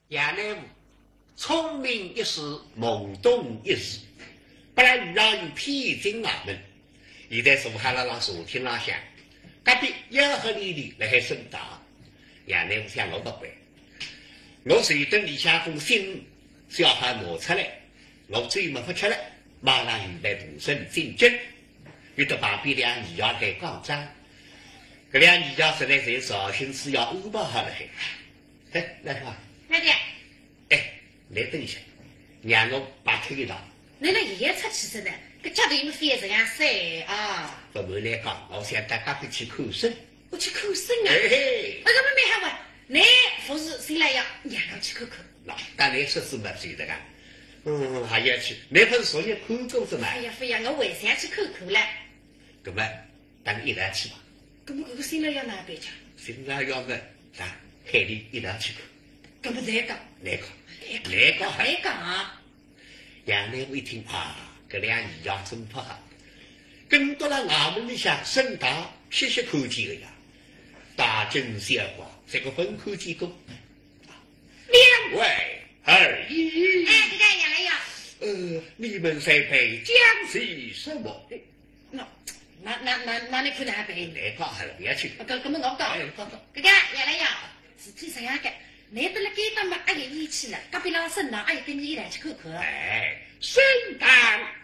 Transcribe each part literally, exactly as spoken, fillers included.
杨乃武聪明一世，懵懂一时，拨伊骗进衙门。现在坐辣辣茶厅浪向，隔壁吆喝连连辣海审堂。杨乃武想，我勿管，我随等里向封信，小孩拿出来，我酒末勿吃了，马上预备动身进京。有得旁边两姨爷来讲账，搿两姨爷实在是绍兴师爷安排好了海。哎，来吧。慢点。 哎，倷等一歇，让我摆脱一道。倷哪爷爷出去哉呢？搿脚头么覅实梗散啊。勿瞒倷讲，我想到隔壁去看参。我去看参啊？哎嘿。哎，搿么蛮好啊。倷服侍新老爷，让我去看看。喏，搭倷说是没谁的啊。嗯，还要去，倷勿是昨日看过哉嘛？哎呀，覅呀，我还是要去看看唻。搿么，搭倷一道去吧。搿么搿个新老爷哪哼办法？新老爷么，喏，喊倷一道去看。搿么难讲。难讲。难讲。难讲。杨乃武一听啊，搿两姨爷真勿好，跟到了衙门里向审堂，歇歇看见个呀，大惊小怪，搿个勿看见过。两位二爷。哎，搿个杨老爷。呃，你们在背讲些什么？ 喏，喏，喏，喏，喏，倷看哪哼办？难讲，还是覅去。啊，搿，搿么我讲。哎，讲讲。搿个，杨老爷，事体实梗个，倷搭辣该搭么阿有意思了，隔壁浪审堂阿有跟倷一道去看看。哎，审堂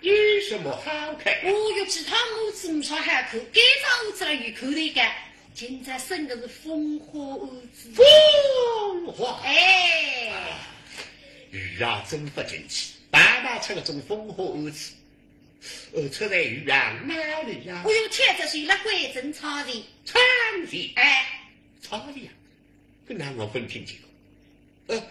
有什么好看？哦哟，其他案子呒啥好看，该桩案子了有看头个，今朝审个是风化案子。风化？哎。啊，余爷真勿争气，办勿出搿种风化案子。 呃，出在余杭哪里呀？哦哟，且说是辣贵镇昌县。昌县？哎。昌县啊，搿哪哼我勿听见过。呃，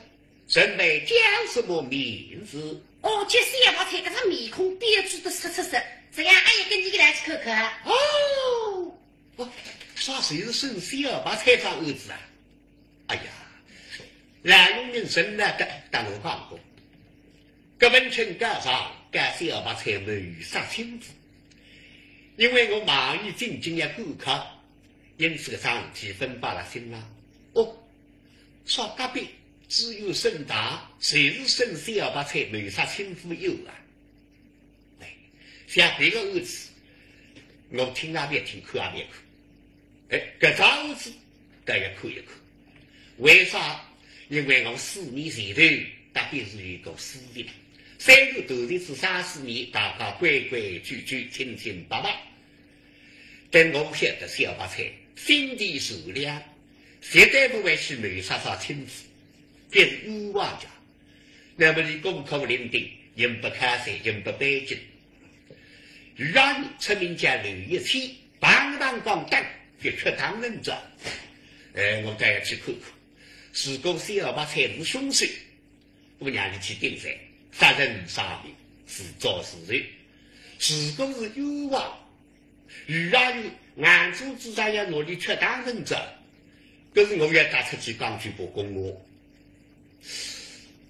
人们叫什么名字？哦，叫小白菜，搿张面孔标致得出出色，实梗阿有跟倷一道去看看。哦，哦，啥，就是审小白菜桩案子啊？哎呀，老用人真的搭，搭我讲过。 葛文清告状，告小白菜谋杀亲夫。因为我忙于进京要赶考，因此搿桩事体勿摆辣心浪。哦，说隔壁知县审堂，就是审小白菜谋杀亲夫一案啊。哎，像别个案子，我听也覅听，看也覅看。 哎，搿桩案子，倒要看一看。为啥？因为我四年前头，搭别人有过私情。虽然断绝仔三四年，大家规规矩矩、清清白白，但我晓得小白菜心地善良，绝对勿会去谋杀啥亲夫，别是冤枉家。 那么伊功课零丁，也勿考试，也勿背经。余杭县出名叫刘一千，堂堂光当，的确当能着。哎，我倒要去看看。如果小白菜是凶手，我让伊去顶罪，杀人偿命，自作自受。如果是冤枉， 余杭县硬组织上要拿伊吃当成着，搿是我要带出去讲句不公哦。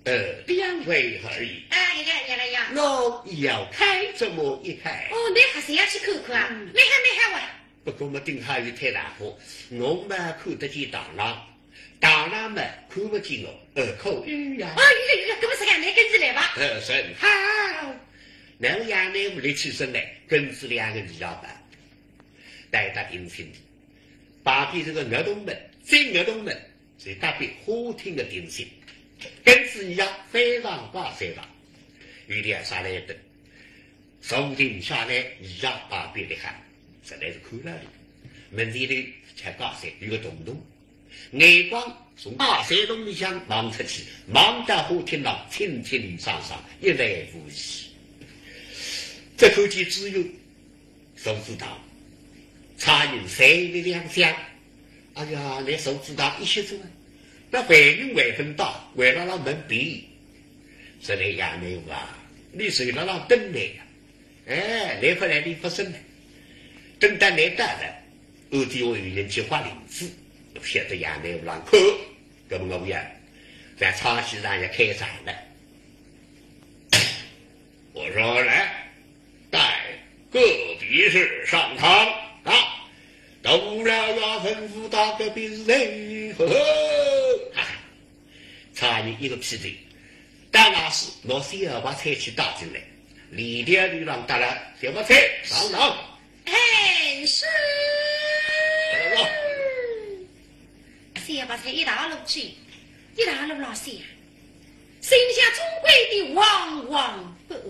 呃，两位二爷。啊，爷爷，爷爷。喏，要看这么一看。哦，倷还是要去看看啊？嗯。蛮好，蛮好啊。不过么，顶好有太大火，我嘛看得见螳螂，螳螂嘛看不见我，呃，可以呀。哦，有个，有个，搿么实梗，倷跟仔来吧。呃，是。好。那么杨乃武立起身来，跟仔两个二爷吧。 带到定心地，旁边是个月洞门，进月洞门，是隔壁花厅的定心。跟仔二爷翻上挂山上，有点啥来等。坐定下来，二爷旁边一看，实在是看了的，门前头才挂山有个洞洞。 眼光从挂山洞里向望出去，望到花厅浪清清爽爽，一览无遗。只看见知县坐仔堂，差人三个两厢。哎呀，倷坐仔堂一歇钟啊，那犯人还朆到，还辣辣门边。说来杨乃武啊，倷坐辣辣等来呀。 哎，来勿来倷勿说呢。等到倷到了，屋里向有人去发令子，晓得杨乃武浪看，搿么我也在唱戏上也开场了。我说来，带各笔试上堂啊，都来要吩咐到各笔试来，呵呵，哈哈。 差一个批头，到外势拿小白菜去带进来，里头里浪带了小白菜上场。哎，是。来了。小白菜一大路去，一大路浪向，心里向总归的惶惶不安。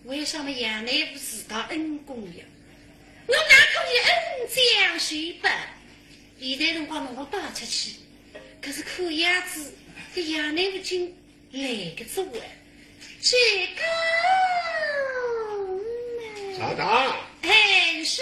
为啥么杨乃武是个恩公呀？我哪可以恩将仇报？现在辰光拿我带出去，可是看样子，搿杨乃武已经来个足啊。这个，上当。哎，是。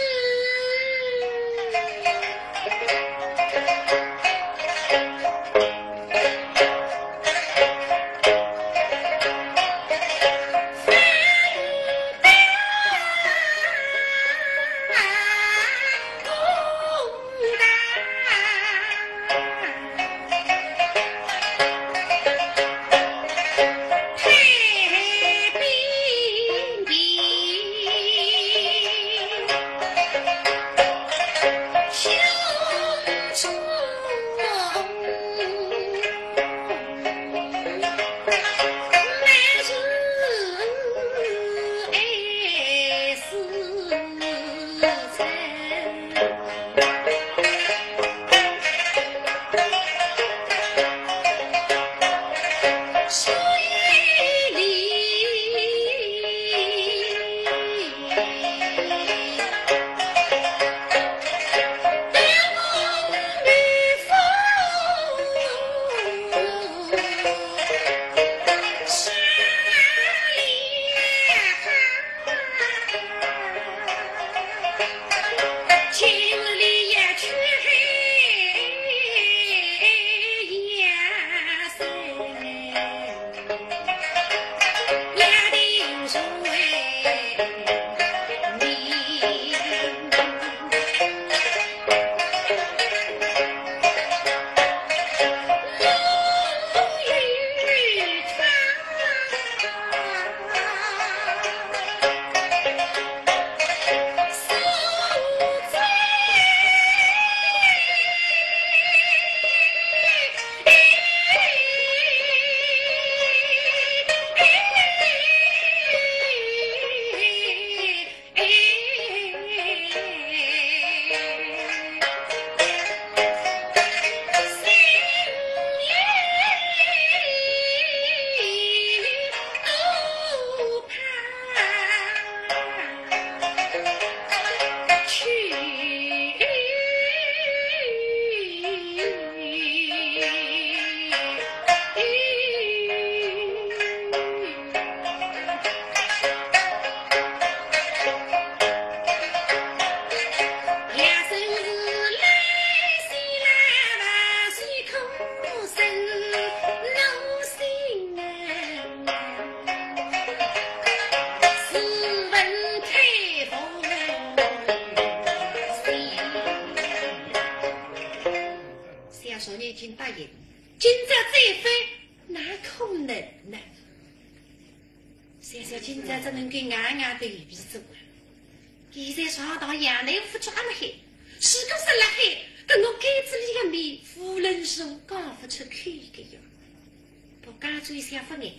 小少年已经答应，今朝再翻，哪可能呢？ 想想今朝只能够硬硬头皮做啊。现在上当杨乃武勿抓辣海，如果是辣海，搿我该子里个面无论如何讲勿出口个呀。不过转想勿碍，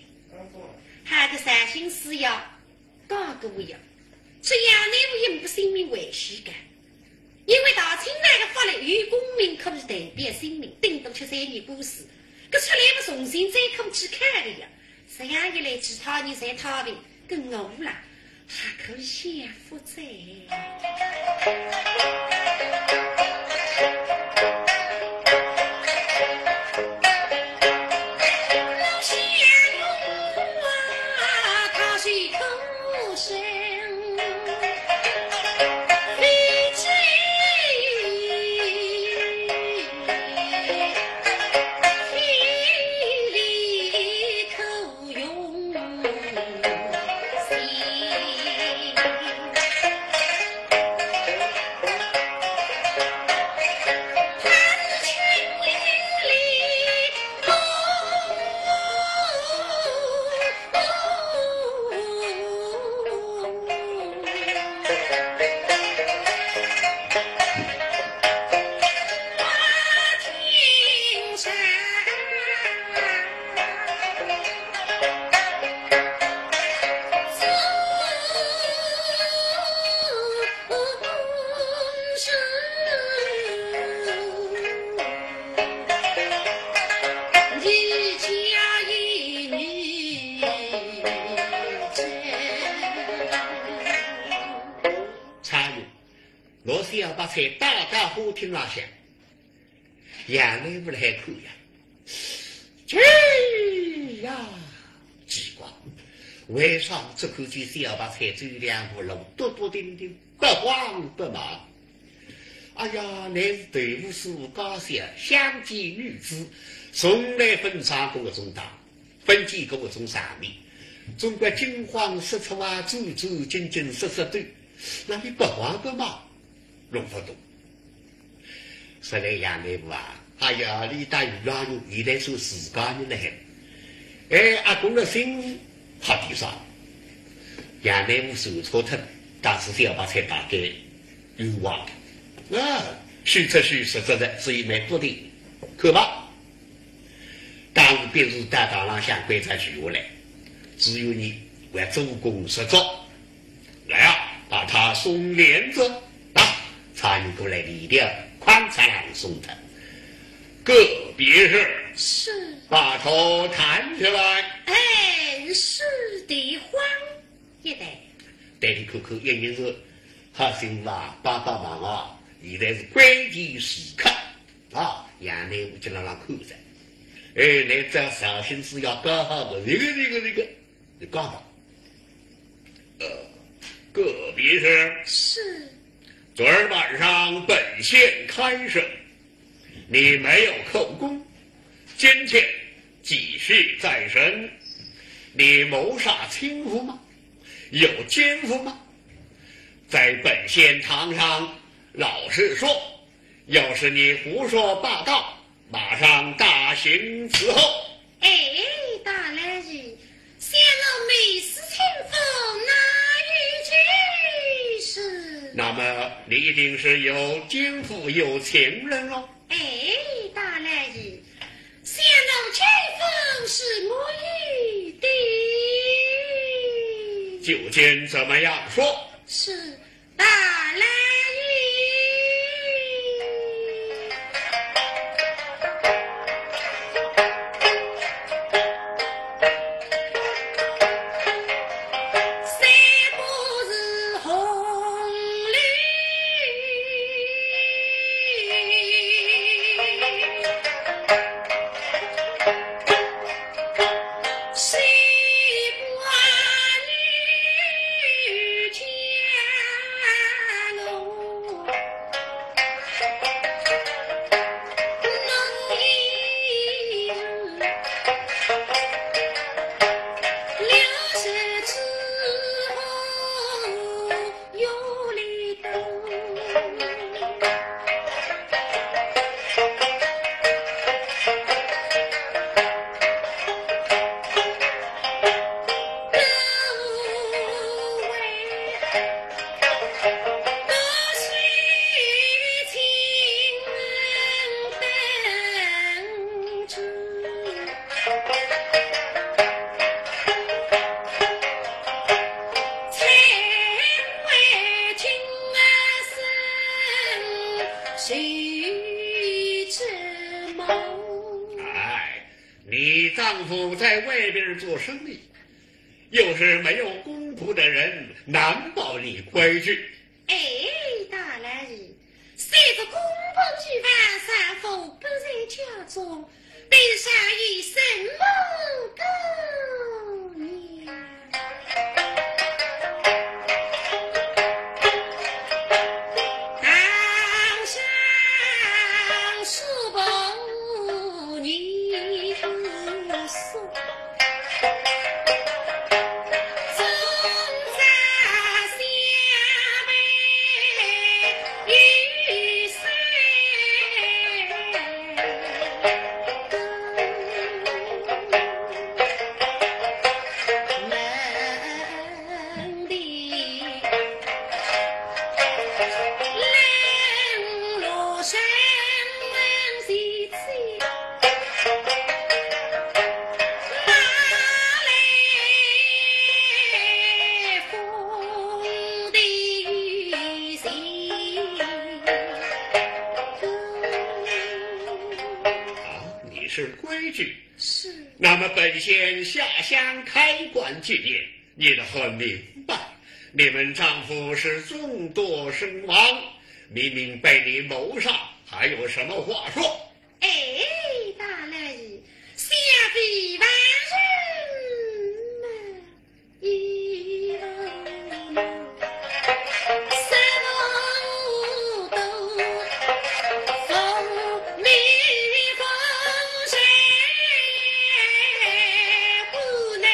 还得伤心思呀，讲个呀。这杨乃武也没性命危险个，因为大清朝个法律有功名可以代表性命，顶多吃三年官司，搿出来么重新再考去考个呀。 这样一来，其他人侪太平，跟我啦，还可以享福哉。白菜倒到花厅浪向，杨乃武辣海看呀。这呀，奇怪，为啥只看见小白菜走两步路，笃笃定定，不慌不忙？哎呀，乃是豆腐师傅家小，乡间女子，从来朆上过搿种当。 朆见过搿种场面，总归惊慌失措啊，走走进进，失失抖，哪里不慌不忙，弄勿懂。说来杨乃武啊，哎呀，俚搭于阿玉现在算自家人了海。哎，阿公个心好点哉。杨乃武算错脱，当时小白菜大概冤枉。啊，许出许实实在，所以蛮笃定。看吧。 当时便是大堂浪向关照聚下来，只有伲还做功失足。来啊，把他松链子，啊，差人过来，链条哐嚓啷松脱。葛边生，是。把头抬起来。哎，是的，皇爷。对俚看看，一定是好心啊，帮帮忙啊，现在是关键时刻。 啊，杨乃武就辣浪看着。哎，倷只要小心思要搞好个，这个，这个，这个，你讲吧。呃，葛边生，是。昨儿晚上本县开审，你没有叩功，今天继续再审。你谋杀亲父吗？有奸夫吗？在本县堂上老实说， 要是你胡说八道，马上大刑伺候。哎，大老爷，想我谋杀亲父哪有其事？那么你一定是有奸夫有情人喽？哎，大老爷，想我奸夫是没有的。究竟怎么样说？是。 大老爷。哎，你丈夫在外边做生意，又是没有公仆的人，难保你规矩。哎，大老爷，虽是公仆既亡，丈夫不在家中， 地上有什么姑娘？堂上书房你说。 啊，你是规矩。是。那么本县下乡开馆纪念，你得很明白，你们丈夫是中毒身亡，明明被你谋杀，还有什么话说？哎，大老爷，想必万人呐，一人什么都奉命奉谁不能。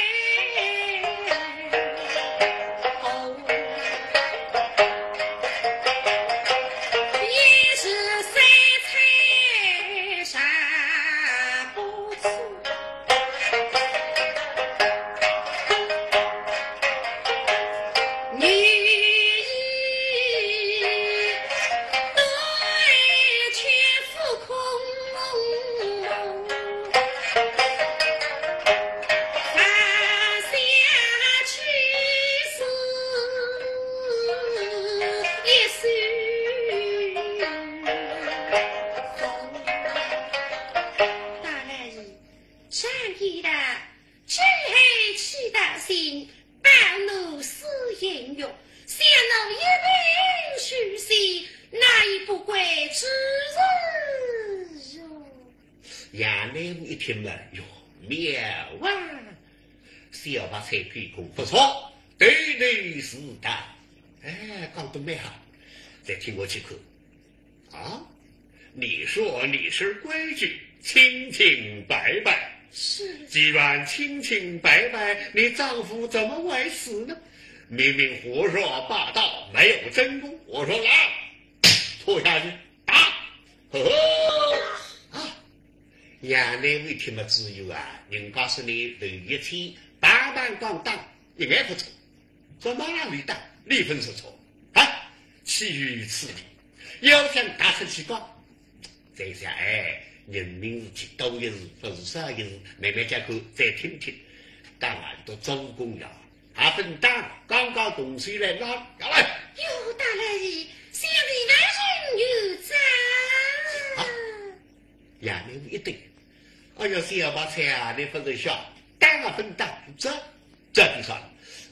大老爷，上言道，知后起道心，保奴私隐欲，想奴一贫如洗，哪有不归之日哟？杨乃武一听嘛，哟，妙啊！小白菜口供不错，对头是道。哎，讲得蛮好，再听我去看。 啊，你说你是规矩，清清白白。是。既然清清白白，你丈夫怎么会死呢？明明胡说八道，没有真功。我说来，拖下去，打。呵呵，啊，杨乃武一听嘛，知道啊，人家是你头一天，板板当当，一眼不错。 说哪里打，理分说错啊？岂有此理！要想打出去讲，再想，哎，人命是多一事，不是少一事，慢慢叫看，再听听。打完都做功呀，还分打，刚刚动手来拉，要来。哟，大老爷，想必万人有诈。啊，杨乃武一对，哎呀，小白菜啊，你不是笑，打啊分打，这 这地方，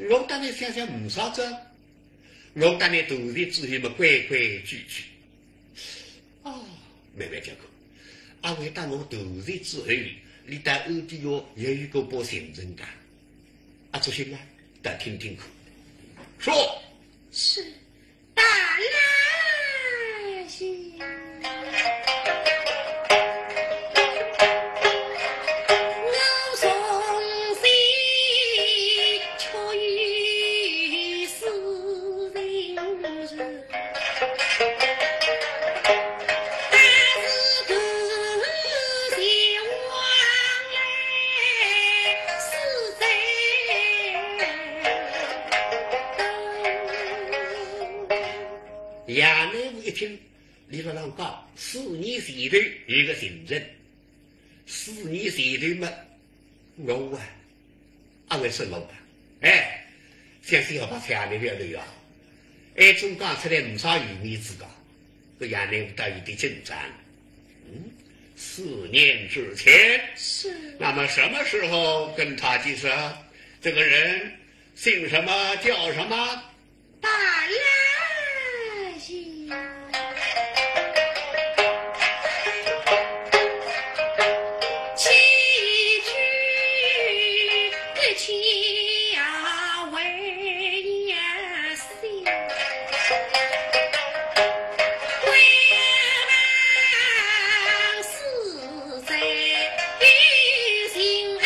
我当然想想没啥子，我当然肚皮之后么规规矩矩。哦，慢慢叫讲，阿为当我肚皮之后，你到屋里哟，也有个不信任感。啊，做啥呢？再听听看。说。是。 大老爷。我从前确有此人，但是多年往来，死在 杨乃武一听，俚辣浪讲，四年前头有个情人，四年前头嘛，我啊，阿会说我啊，哎，像小白菜啊，你覅头啊，哎，总讲出来没啥有面子个，搿杨乃武倒有点紧张。嗯，四年之前，是。那么什么时候跟他结识啊？这个人姓什么叫什么？ 大老爷，起居各家为呀心，为望死者有情恩。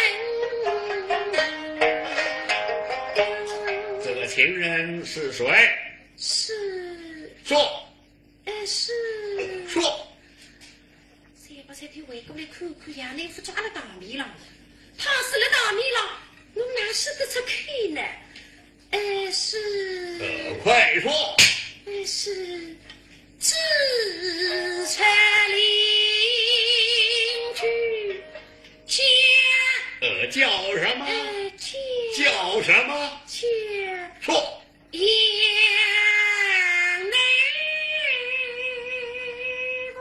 这个情人是谁？ 是。说。呃，是。说。小白菜回过来看看，杨乃武抓了大米了。他是了大米了，我哪说得出口呢？呃，是。呃，快说。呃，是。至诚邻居家。呃，叫什么？呃，叫。叫什么？叫。说。 杨乃武，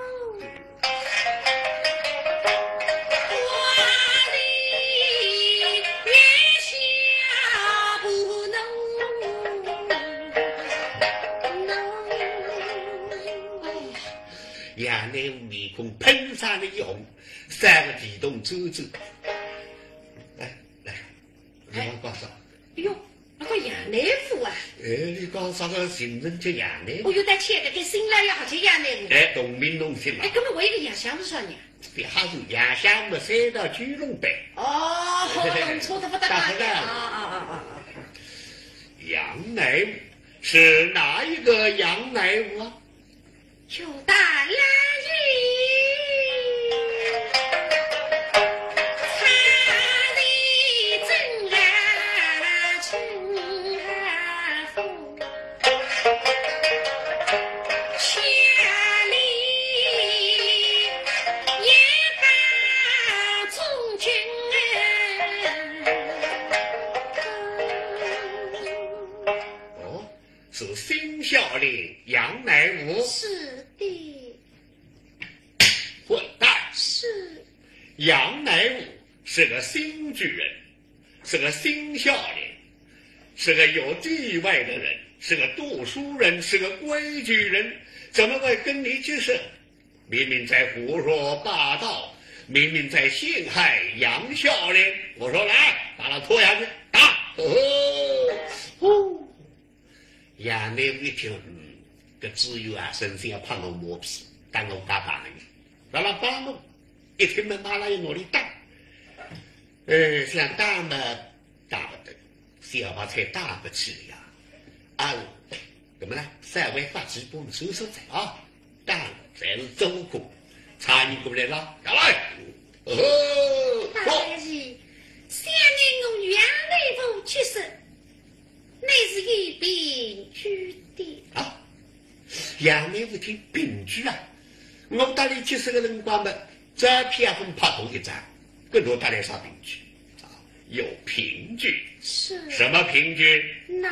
我的月下不能。红，喷上了一红，三个地洞走走。哎，来，侬讲啥？哎哟，那个杨乃武啊。哎，你讲啥个寻人叫杨乃武？我有点气个，跟新来也好叫杨乃武。哎，同名同姓嘛。哎，根本我一个杨相武啥呢？别哈是杨相武三到九龙背。哦，错得不得了。大河南。啊，啊，啊，啊，啊。杨乃武是哪一个杨乃武啊？ 就大人。哦， 是新孝廉杨乃武。是的。混蛋！是。杨乃武是个新举人，是个新孝廉，是个有地位的人，是个读书人，是个规矩人，怎么会跟你结识？明明在胡说八道，明明在陷害杨孝廉。我说来，把他拖下去，打！哦吼，哦。 杨乃武一听，嗯，搿知县啊，神仙要拍我马屁，当我假扮的呢。辣辣帮我，一听嘛，马上要拿伊打。呃，想打嘛，打不得，小白菜打不起呀。啊，那么呢，稍微发起波么收收再啊，打了才是做功。差人过来了，下来。哦，大爷，想你我杨乃武去世， 乃是有凭据的。啊，杨乃武听凭据啊？我搭伊结识个辰光嘛，照片也勿拍过一张，搿侬搭来啥凭据？啊，有凭据。是。什么凭据？那。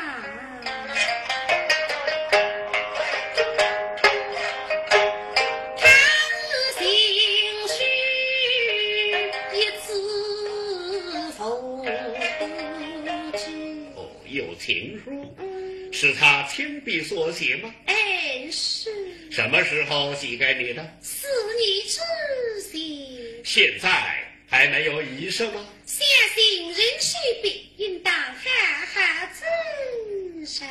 他是情书一纸佛记。哦， 有情书，嗯。是他亲笔所写吗？哎，是。什么时候写给你的？四年之前。现在还没有遗失吗？想寻人手笔，应当好好珍藏。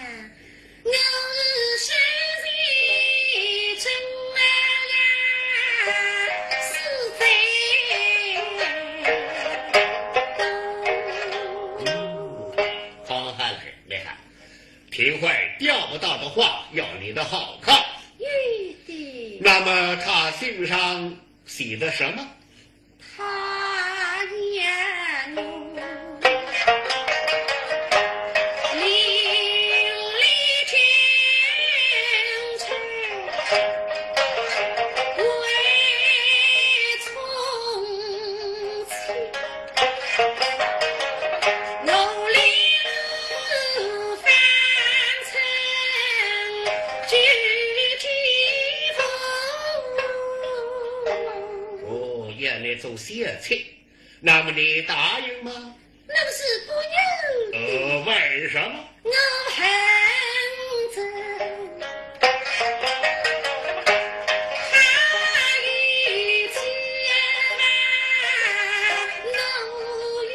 我是谁人啊？是谁？好，好，来，来，好。 评会调不到的话，要你的好看。有的。那么他信上写的什么？他呀，我淋漓尽致为从前。 哦，原来做小妾，那么你答应吗？那是不愿的。呃，为什么？ 我恨这他与妻儿奴与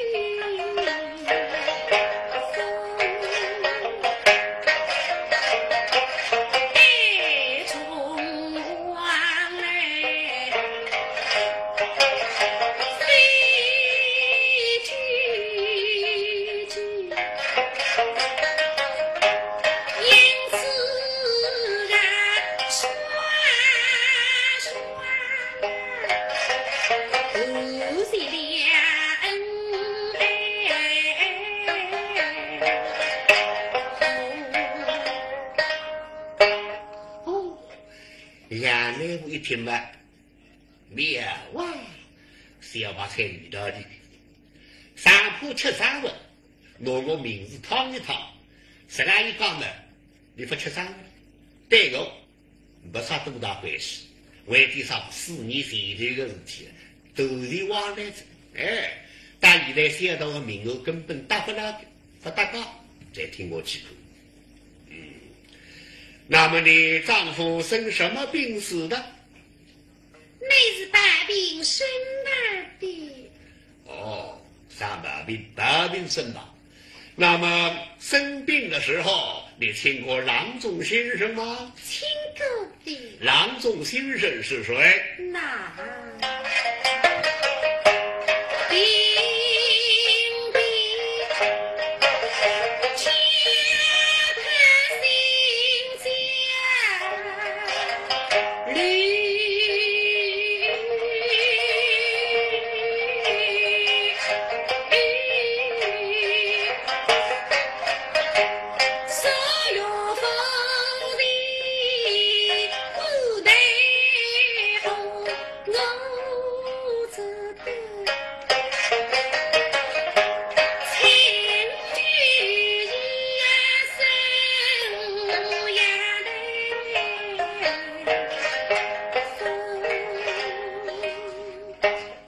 哦，杨乃武一听嘛，妙啊，小白菜有道理。上铺吃生活，拿我名字烫一烫，实梗一讲嘛，你勿吃生活。对个， 没啥多大关系，为点啥？四年前头个事体，头前往来着。哎，但现在小白菜名额根本搭勿牢个，勿搭界，再听我去看。嗯，那么你丈夫生什么病死的？乃是抱病身亡的。哦，生抱病，抱病身亡。那么生病的时候，你请过郎中先生吗？请过的。郎中先生是谁？那。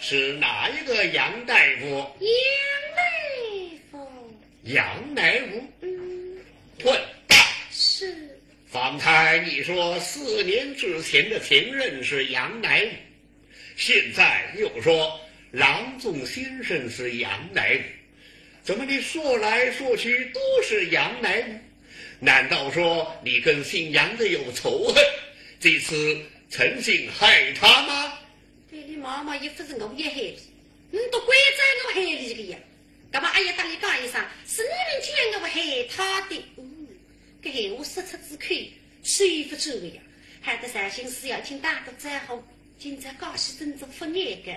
是哪一个杨大夫？杨大夫。杨乃武？嗯。混蛋！是。方才你说四年之前的情人是杨乃武，现在又说郎中先生是杨乃武，怎么你说来说去都是杨乃武？难道说你跟姓杨的有仇恨，这次存心害他吗？ 对俚妈妈也勿是我也害俚，唔笃关照我害俚个呀。葛末阿要搭俚讲一声，是你们叫我害他的。嗯，搿闲话说出之口，收勿住个呀。害得绍兴师爷请大家再好，今朝假使真正勿眼个。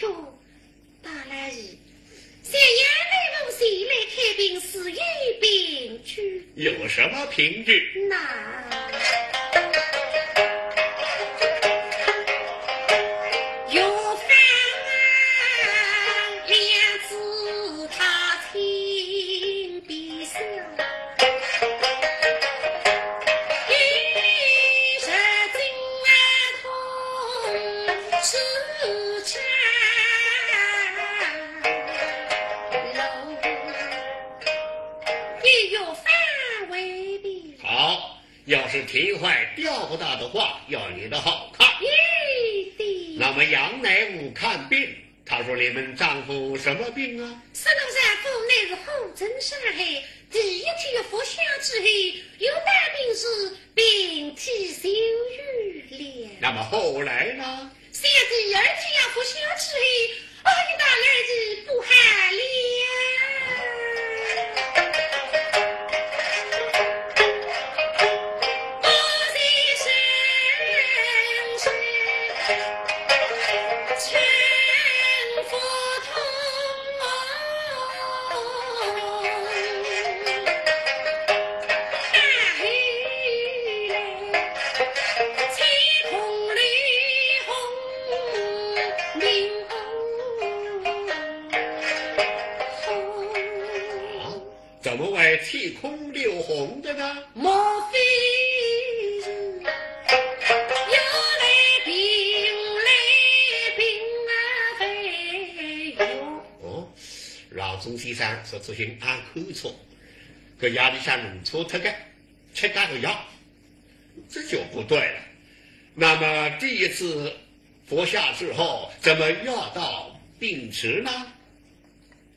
哟，大老爷， 小杨乃武前来看病，是有凭据。有什么凭据？那。药方两字他请别笑。 好，要是皮坏吊不大的话，要你的好看。那么杨乃武看病， 他说你们丈夫什么病啊？说我丈夫乃是火症伤害，第一帖服下之后，有大病是病体就愈了。那么后来呢？想第二帖服下之后，哎，大老爷不好了。 怎么会七孔六红的呢？莫非是要来病来病啊？哎哟。哦，老钟先生说出现俺看错，搿夜里向弄错脱个，吃搿个药，这就不对了。那么第一次服下之后，怎么药到病除呢？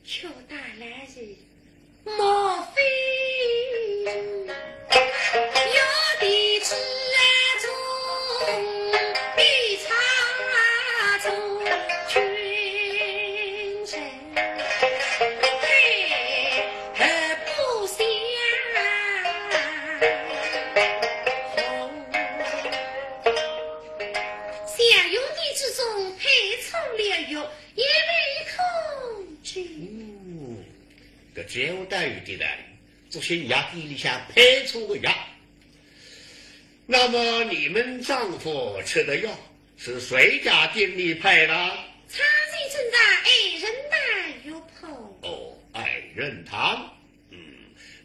邱大老爷，莫非有地之中，必藏中君臣，配合不相合。想有地之中配错了药， 也未可知。嗯，搿只有待于的呢，这些药店里向配错个药。那么你们丈夫吃的药是谁家店里配的？常在镇上爱仁堂药铺。哦，爱仁堂。嗯，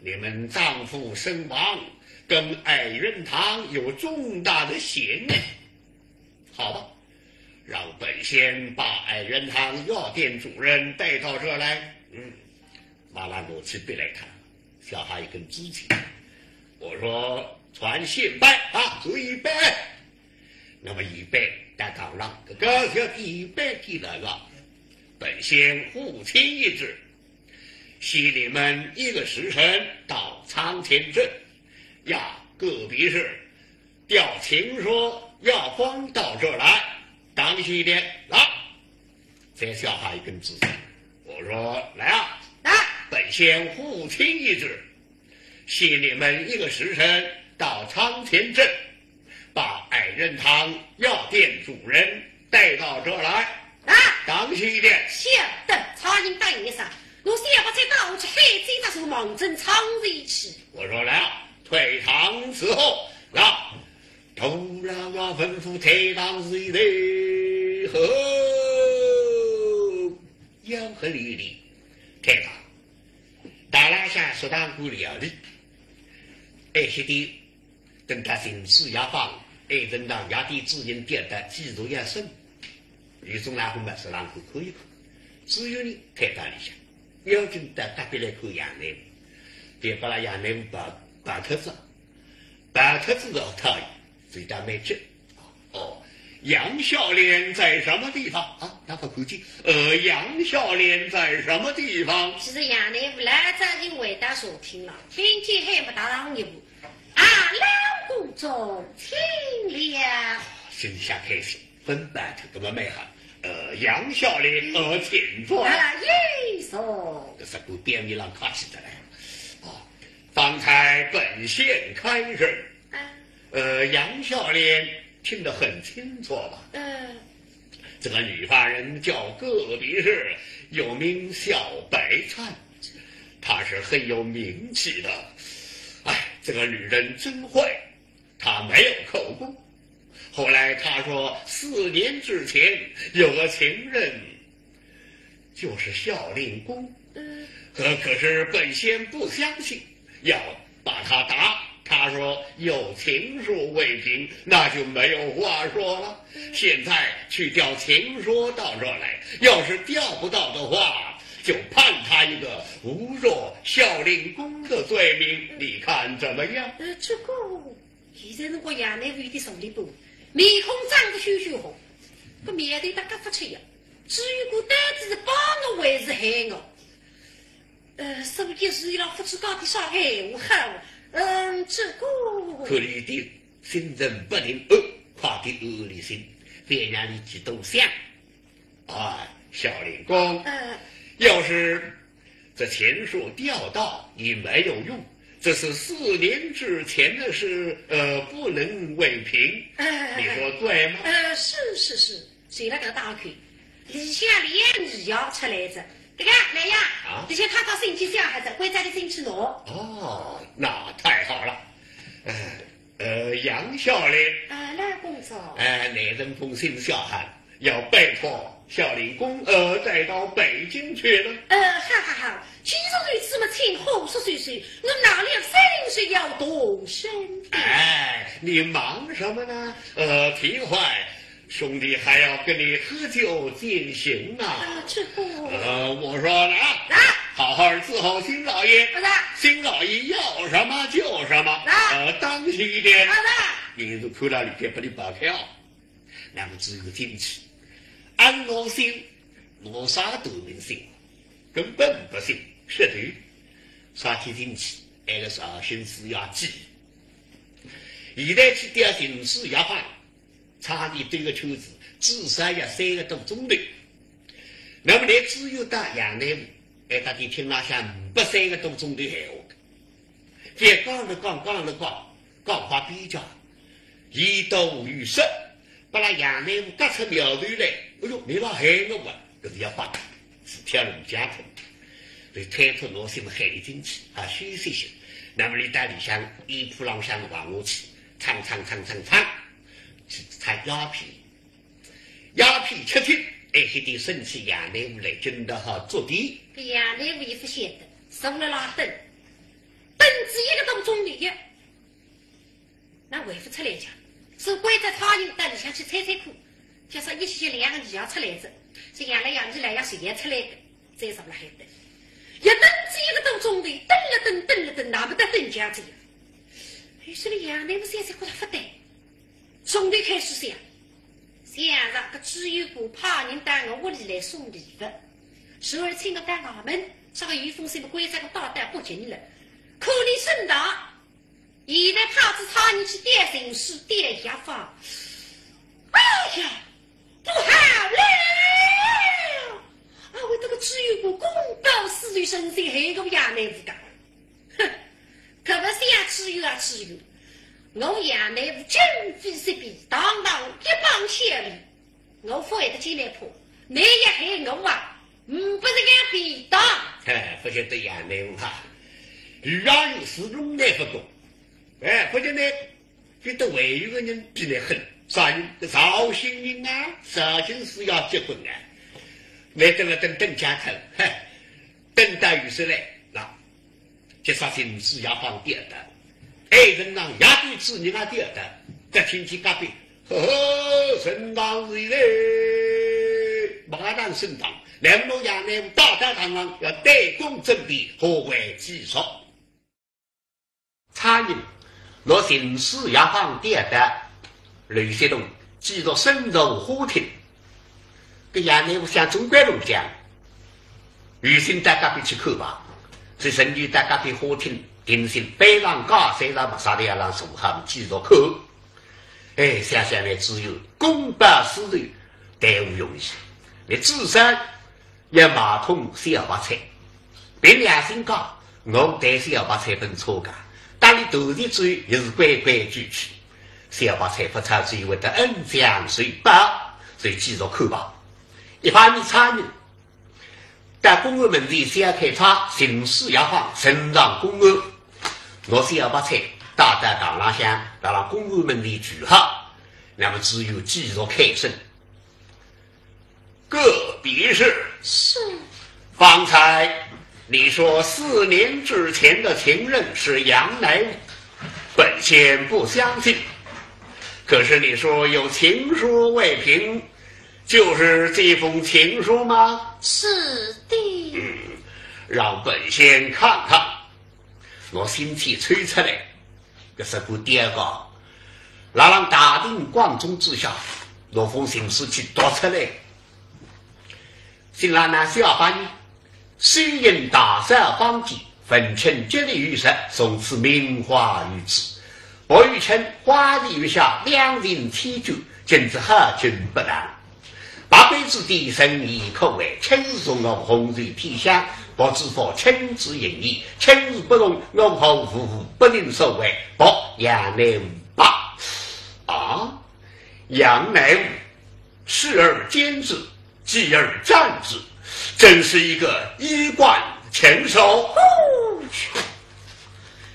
你们丈夫身亡，跟爱仁堂有重大的嫌疑。 好吧，让本县把爱仁堂药店主人带到这来。嗯，马兰我去别来看，小孩一根支起。我说传县办啊，注意办。那么一办，大堂上，搿个小弟一般见了个，本县户卿一职，限你们一个时辰到仓前镇，呀，个别是调秦朔、姚光到这儿来，当心一点，来。再下下一根指示，我说来啊，来。本县户卿一职，限你们一个时辰到仓前镇，把矮人堂药店主人带到这儿来。来。当心一点。晓得。差人答应一声，我小白菜带下去，喊几只手望准仓前去。我说来啊，退堂伺候，来。徒劳啊，吩咐退堂伺候，吆喝连连，退堂。大老爷说堂官料理，哎，是的，等到秦朔、姚光，哎，等到药店主人调到，记住要审，有种老虎嘛，是让看看一看。只有呢，退到里向，要紧到隔壁来看杨乃武，别把那杨乃武跑，跑脱仔，跑脱仔了，讨厌，嘴巴蛮急。哦，杨孝廉在什么地方啊？哪个看见？呃，杨孝廉在什么地方？其实杨乃武老早已经回到茶厅了，听见喊么踏上一步，啊，老公中请了。心里向开心，奔跑脱，搿么蛮好。呃，杨孝廉，呃，请坐。啊，有座。搿是个表面上客气得来。哦，方才本县开审，啊。呃，杨孝廉听得很清楚吧？嗯。这个女犯人叫葛比氏，又名小白菜，她是很有名气的。哎，这个女人真坏，她没有口供。后来她说，四年之前有个情人，就是孝令公。嗯。可，可是本县不相信，要把他打。他说有秦朔为凭，那就没有话说了。嗯。现在去调秦朔到这儿来，要是调不到的话，就判他一个侮辱孝令公的罪名，你看怎么样？呃，这个，现在辰光杨乃武有点坐立不安，面孔涨得血血红，搿苗头搭轧勿出呀。至于搿到底是帮我还是害我？ 呃，所以是伊拉夫妻讲的啥闲话好，嗯，这个。看俚的心神不宁，呃，快点安安俚心，别让俚激动想。哎，孝令公，嗯。要是这秦朔调到也没有用，这是四年之前的事，呃，不能为凭。哎，你说对吗？呃，是，是，是。 随了搿个当口，里向两个女伢出来哉。搿个来呀，啊？里向太太信件写好哉，关照倷进去拿。哦，那太好了。呃，呃，杨孝廉。啊，老公早。哎，倷这封信写好，要拜托孝令公，呃，带到北京去了。呃，好好好，既然如此嘛，请好说说说，我们老两三日要动身的。哎，你忙什么呢？呃，平怀 兄弟还要跟你喝酒尽兴呢。啊，这个。呃，我说来啊，来。好好伺候新老爷。是。新老爷要什么就什么。来。呃，当心一点。啊，来。人都看到里边不能跑开啊。那么只有进去，安老信，拿啥都能信，根本不信，实头。啥体进去，挨个啥心思要急。现在去调寻是要犯 差点兜个圈子，至少要三个多钟头。那么倷只有到杨乃武，哎，搭俚听了像呒不三个多钟头闲话。再讲了讲，讲了讲，讲话边界，言多语失，把那杨乃武轧出苗头来。哎哟，倷辣害我啊！搿是要发大，是跳龙江头。所以推脱老信喊俚进去，啊，休息歇。那么俚到里向衣铺浪向横下去，唱唱唱唱唱， 去拆鸦片。鸦片吃尽，哎，歇点生气，杨乃武来真的好做的。杨乃武也勿晓得，坐了辣等，等仔一个多钟头呀，哪还勿出来讲？是关照差人到里向去猜猜看，叫啥一歇歇两个伢伢出来哉，是杨乃武伢伢随要出来个。 再上来海等，一等仔一个多钟头，等了等，等了等，那么得等僵哉呀。有辰光杨乃武想想觉着勿对，从头开始想，想着搿知县官派人到我屋里来送礼物，随而请我到衙门，啥个有封信么关照我带到北京了。可怜沈堂，现在派仔差人去调情书、调药方。哎呀，不好了！啊，为这个知县官公报私仇，存心害我杨乃武个。 哼，搿么想知县啊知县，我杨乃武今非昔比，堂堂一帮小吏，我勿会得见面破，你也害我啊，呒不这个便当。哎，勿晓得杨乃武哈，有啊有是弄来勿懂。哎，勿晓得呢，觉得还有个人比你狠，啥人？绍兴人啊，绍兴是要结棍啊。来等了等等家头，嘿，等到有事来，那 就说寻书要放点的，哎，人呐，也对子人啊点的，再听见隔壁，呵呵，沈堂是嘞，马上沈堂，两路衙门大大堂堂要对公正的，何为其说？差人，拿寻书要放点的，刘学东，继续深入花厅。 搿杨乃武想总归弄僵，有心到隔壁去看吧，所以陈玉到隔壁花厅定心，背浪架山浪么啥地方上坐好继续看。哎，想想呢，知县公报私仇，耽误容易。你至少要买通小白菜，凭良心讲，我对小白菜本错个，但你头一嘴也是规规矩矩。 小白菜勿炒只有会得恩将仇报，所以继续看吧。一方面差人到公安门前小开差，寻书要放，呈上公安，拿小白菜带到堂浪向，让公安门前聚好，那么知县继续开审。 葛毕氏。是。方才你说四年之前的情人是杨乃武，本县不相信。可是你说有情书未平，就是这封情书吗？是的。嗯，让本县看看。 拿信帖抽出来，搿是个第二个，辣辣大庭广众之下，拿封情书去读出来。信浪哪写法呢？虽因大嫂方吉，文称吉利于时，从此名花于子。白玉称花前月下，两情缱绻，今之好景不当。 百般之地，人言可畏，卿是从我，红袖添香，不知否卿之影也。卿若不从我，何无不能所为，不杨乃武吧。啊，杨乃武，视而兼之，继而战之，真是一个衣冠禽兽。哦，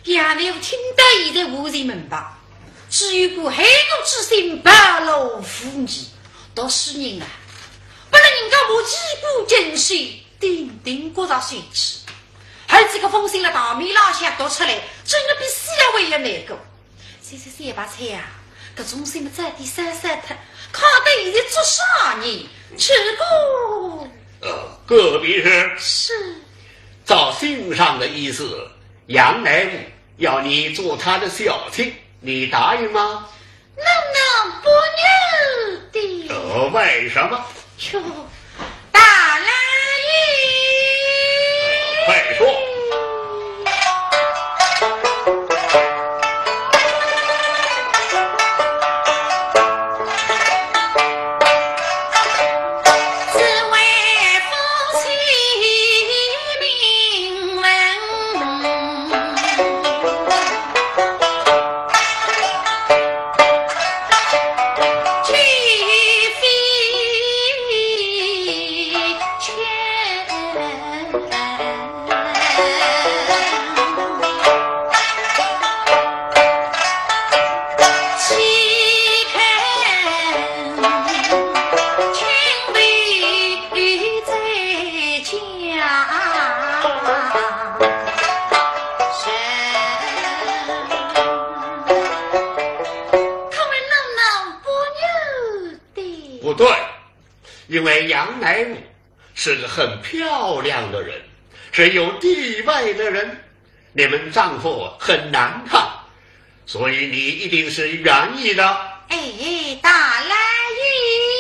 杨乃武听到现在话才明白， 知县官害我之心暴露无遗，读书人啊，拨了人家目击过精细，顶顶觉着稀奇。而且搿封信辣大面浪向读出来，真个比死了还要难过。小白菜啊，搿种信么早点烧烧脱，看得现在做啥呢？去过。呃，葛毕氏。是。照信上的意思，杨乃武要你做他的小妾，你答应吗？ 那那不愿的。呃，为什么？哟，大老爷。快说。不对，因为杨乃武是个很漂亮的人，是有地位的人，你们丈夫很难看，所以你一定是愿意的。哎，大老爷。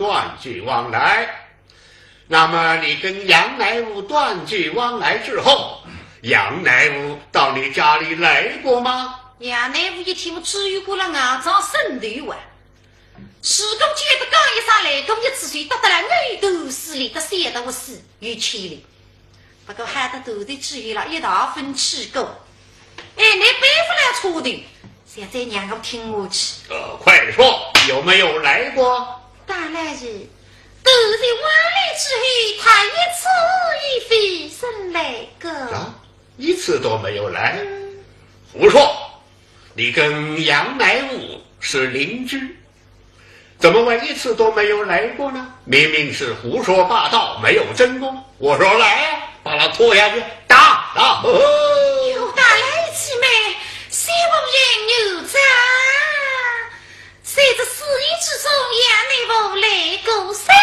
断绝往来。那么你跟杨乃武断绝往来之后，杨乃武到你家里来过吗？杨乃武一听，我只有过了硬装沈头啊。如果见得讲一声来过一次，就得得了，我都是里个写的我是有气力。 不过喊得头的之后了，一大份气过。哎，你背不了错的，现在让我听我去。呃，快说，有没有来过？大老爷，头的往来之后，他一次也未曾来过。啊，一次都没有来？嗯。胡说！你跟杨乃武是邻居， 怎么会一次都没有来过呢？明明是胡说八道，没有真功。我说来呀，把他拖下去打，打！哟，大老爷，且慢，小人有证。在这四年之中，杨乃武来过三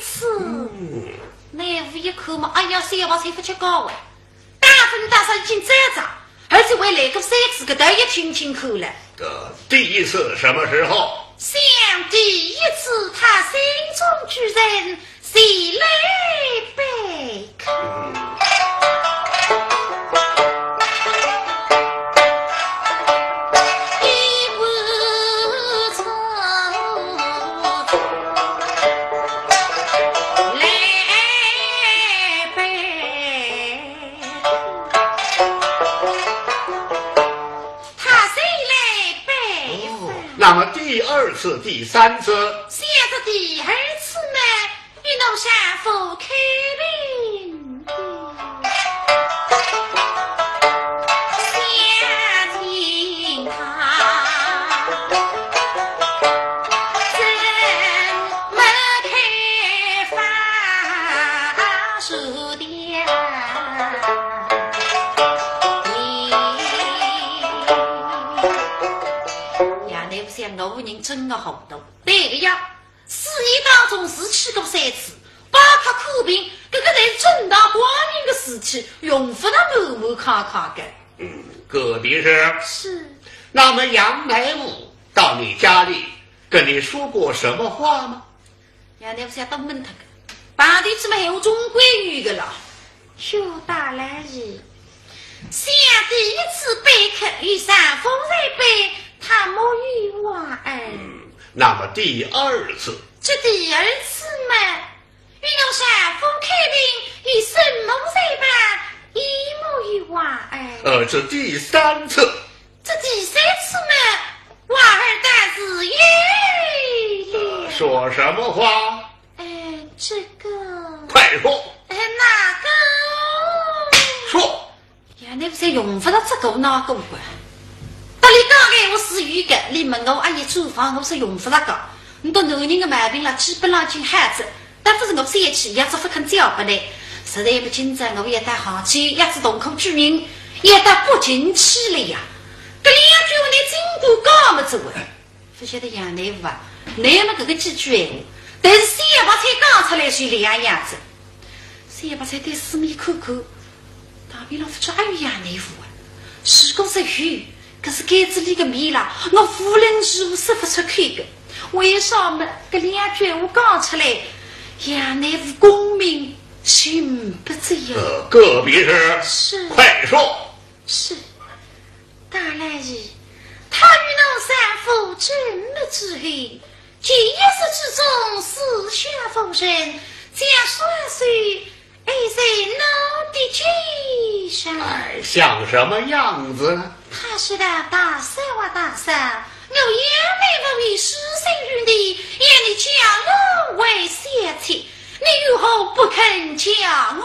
次。嗯。乃武一看嘛，哎呀，小白菜勿吃高啊。 打分打上已经栽着，而且还来过三次，搿倒也听清楚了。呃，第一次什么时候？想第一次，他心中居人，谁来拜客？一不错。 来拜，他谁来拜？哦，那么第二次、第三次？现在第二次呢，与奴丈夫开门。 杨乃武想，我人真个糊涂。对个呀， 四年当中是去过三次，包括看病，搿个侪是正大光明个事体，用勿着瞒瞒卡卡个。嗯，葛秘书。是。那么杨乃武到你家里跟你说过什么话吗？杨乃武想到闷脱个，碰头子嘛闲话总归有个啦。 哟，大老爷，想第一次拜客与丈夫在拜，他没有话儿。嗯，那么第二次？这第二次嘛，与奴丈夫开病，与沈某在旁，也没有话儿。呃，这第三次？这第三次嘛，话儿倒是有了。呃，说什么话？ 哎，这个。快说。哎，哪个？说。杨乃武想用勿着这个那个个。搭俚讲个闲话是有个，俚问我阿有住房，我说用勿着讲。倷笃男人个毛病啦，基本上已经好仔，但勿是我生气，也只勿肯交拨倷。实在么今朝我也到杭州，也是同苦居民，也到北京去了呀。搿两句话呢，经过讲么子话。 勿晓得杨乃武啊，乃么搿个几句闲话，但是小白菜讲出来是两样子。小白菜对四面看看，旁边浪勿晓得阿有杨乃武啊。如果是有，搿是该子里个面啦，我无论如何说勿出口个。为啥么？搿两句闲话讲出来，杨乃武功名就没哉呀。呃，葛秘书。是。快说。 是，大老爷，他与奴丈夫成亲之后，见一时之中四下无人，将双手按在奴的肩上。哎，像什么样子呢？他说道：大嫂啊，大嫂，我杨乃武已许身于你，愿你将我为小妾， 你为何不肯嫁我？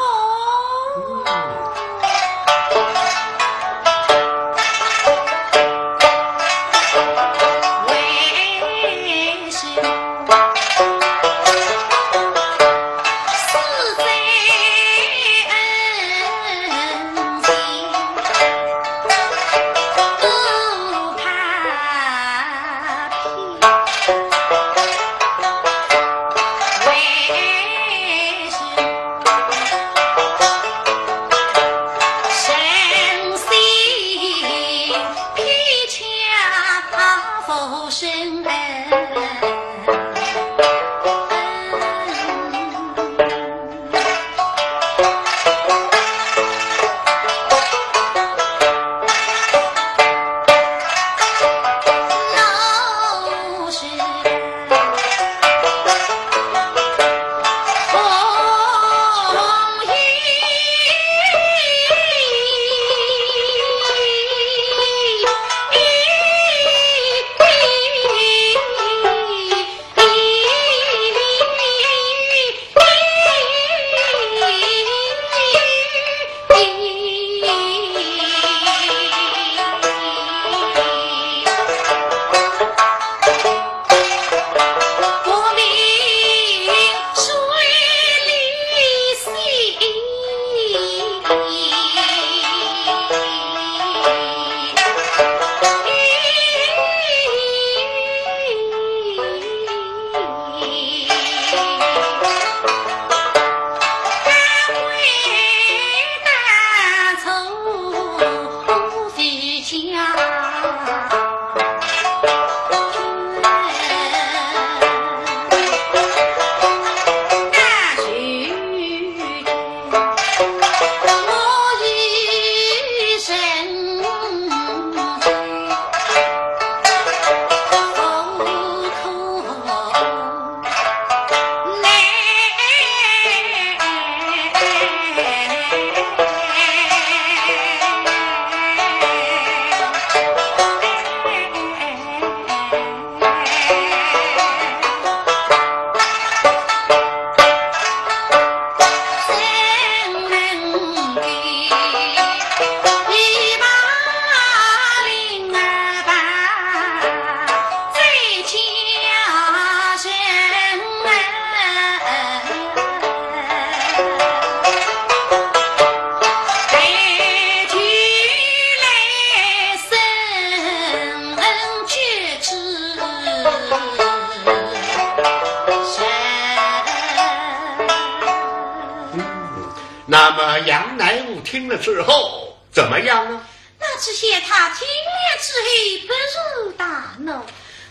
那么杨乃武听了之后怎么样呢？那知县他听了之后勃然大怒，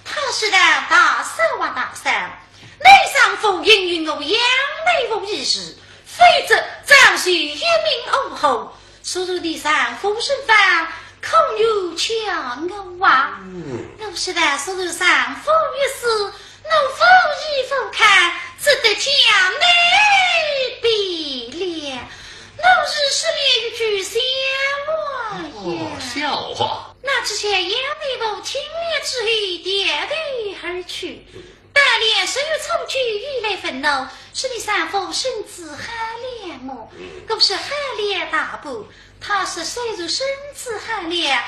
他说道：“大嫂啊大嫂，你丈夫应允我杨乃武一事，否则早就一命呜呼。 虽然你丈夫身亡，可有叫我啊？嗯。我说道，虽然丈夫已死，我无依无靠，只得将你变了。我是说了一句笑话呀。”哦，笑话。那知县杨乃武听了之后，掉头而去。 到了十月初九又来问我，说你丈夫身子好了么？嗯。我说好了大半，他说虽然身子好了，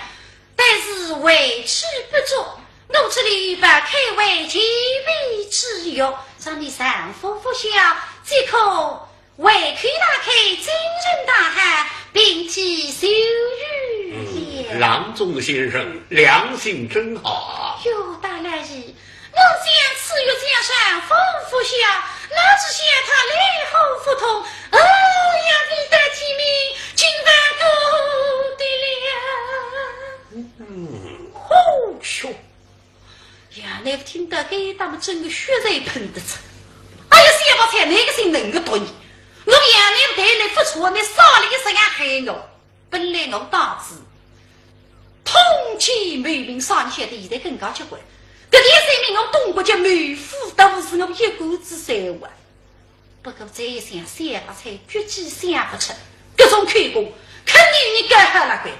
但是胃气不足，我这里有包开胃健脾之药，让你丈夫服下，即可 胃口大开，精神大好，病体就愈了。嗯，郎中先生良心真好啊。哟，大老爷，我将此药将丈夫服下，那知县他来何不痛？哦，杨乃武的体命，今晚够的了。嗯，呼咻。 杨乃武听到搿搭么，真个血侪喷得出。哎呀，小白菜，哪个心能个毒你？我杨乃武待倷勿错，倷少了一声也害我。本来我当仔通奸谋命，啥人晓得现在更加结棍。搿点罪名我东国叫谋夫，倒勿是我一个子三万。 不过再一想，小白菜决计想勿出，搿种口供肯定有人搞好了个。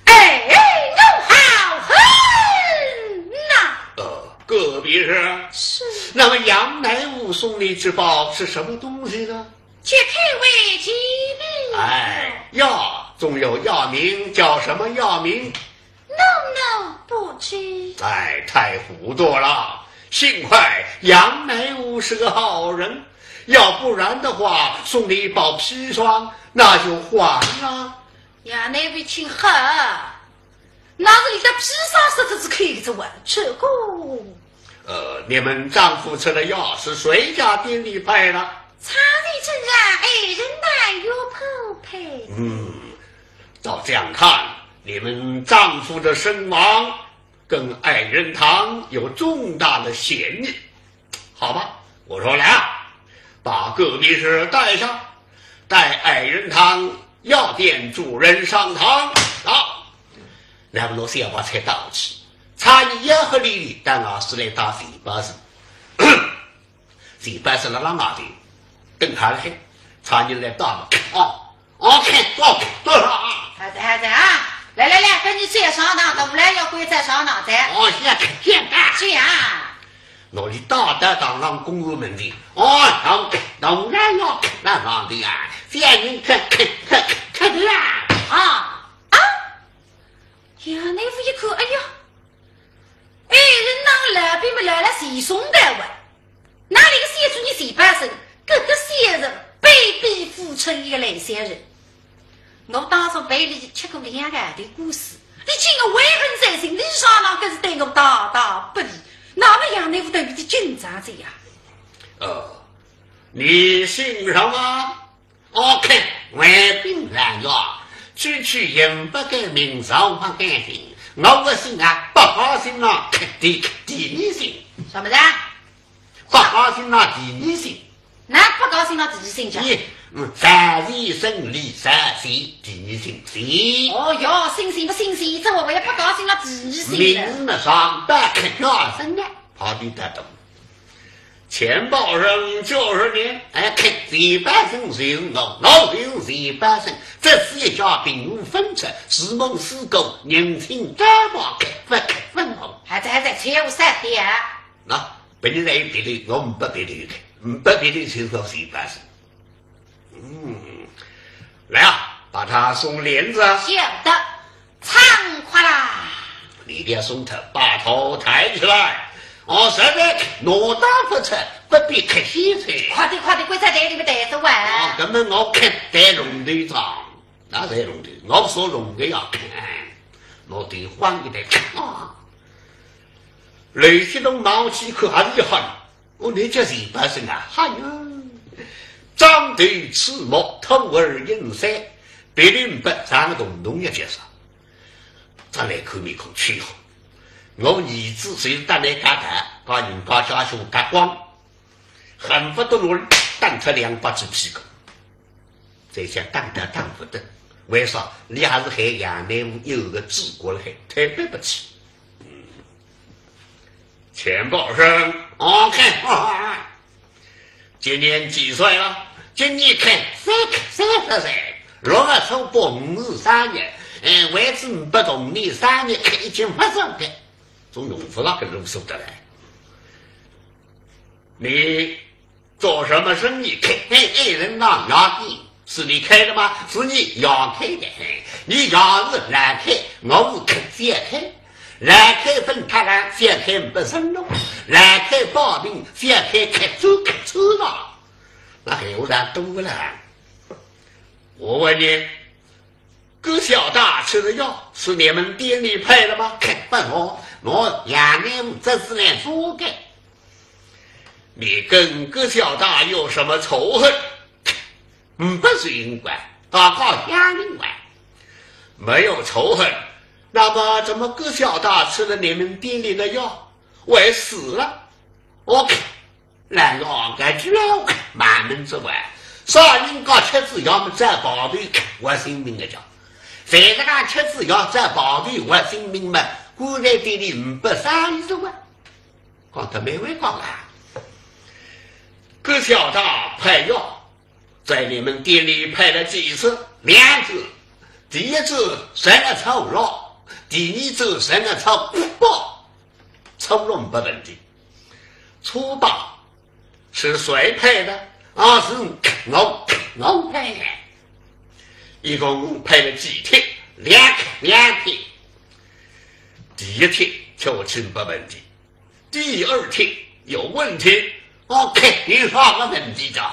哎，我好恨呐！呃，葛秘书。是。那么杨乃武送你之宝是什么东西呢？解开胃健脾。哎，药，总有药名，叫什么药名？ No, no，不知。哎，太糊涂了！幸亏杨乃武是个好人，要不然的话，送你一包砒霜，那就黄了。杨乃武一听好，那是你的砒霜说这是口子完，这个 呃，你们丈夫吃了药，是谁家店里派的？差人正让爱人堂药铺派的。嗯，照这样看，你们丈夫的身亡跟爱人堂有重大的嫌疑。好吧，我说来啊，把葛秘书带上，带爱人堂药店主人上堂。好，那么拿小白菜带去。 差人也勿理伊，到外头来打钱包子。钱包子辣辣外头等好了海，差人来打嘛，哦，哦，开，哦，开，多少啊？好的，好的啊，来来来，拨你转上堂，大老爷要关照上堂哉。哦，现在，现在。这样。拿伊带到堂上公案门前，哦，好，大老爷要看上堂的啊，这样人看，看，看，看的啊。啊，啊，杨乃武一看，哎呀， 哎，人家老板么来了，谁送的哇？哪里个小主人钱包子，搿个小人卑鄙腐朽一个烂小人。我当初陪伊吃过两个号头官司，伊竟然怀恨在心，伊上堂更是对我大大不利，那么杨乃武对伊的紧张着呀。哦，你姓什么？ OK，外兵来了，区区人不改名，朝不改姓。我个姓啊，不高兴啊，第，第二姓。什么人？不高兴啊，第二姓。那不高兴啊，第二姓叫？你，嗯，三姓李三姓，第二姓姓。哦哟，姓姓不姓姓，这我也不高兴啊，第二姓了。名字上不改，叫什么？跑得得动。 钱包人就是你，哎，钱包人就是我，我就是钱包人，这是一家并无分拆，是门是狗，人情淡薄，不可分红。还在，还在，钱有三点。那，别人来别的，我们不别的，不别的就是钱包人。 嗯，来啊，把他松链子。晓得，唱快啦！你给他松脱，把头抬起来。哦，实在哪打不出，不必客气噻。快点，快点，棺材袋里面带走啊！哦，根本我看带龙头上，那才龙头，我说龙头要看，我得换一袋看啊。刘锡东毛起口还是很 哦，你叫钱包人啊？哎哟，獐头赤目，兔耳银鳃，鼻梁白，像个铜铜一截啥。张来看面孔气红，我儿子就是搭倷搭搭，把人家家小搭光，恨不得拿倷打脱两百只屁股。这下打都打勿得，为啥？倷还是害杨乃武有个主顾了，还推扳勿起。钱宝生，哦，看，今年几岁了？今年看三，三十岁，六月初八五日生日，哎，为仔五百同年生日，看已经发生的，总用勿着跟侬说的来。你做什么生意？开，哎，哎，人家药店，是你开的吗？是你爷开的，嘿，你爷是老开，我是开，小开。老开分他人，小开没生路，老开抱病，小开开走开走了。那闲话多了。我问你，葛小大吃的药是你们店里配的吗？开，不错，我杨乃武这是来说的。你跟葛小大有什么仇恨？嗯，不是因为，大家乡邻啊，没有仇恨。那么怎么葛小大吃了你们店里的药，会死了？我看，那药该吃了，慢慢走啊。啥人家吃仔药么在跑腿，活性命的讲。谁个人吃仔药在跑腿，活性命嘛，棺材店里唔不啥意思啊。讲得蛮会讲啊。葛小大配药，在你们店里配了几次？两次。第一次十月初六，第二次十月初八。初六没问题。初八是谁配的？啊，是我，我配的。一共配了几帖？两，两帖。第一帖吃下去没问题。 第二帖有问题。哦，看有啥个问题讲？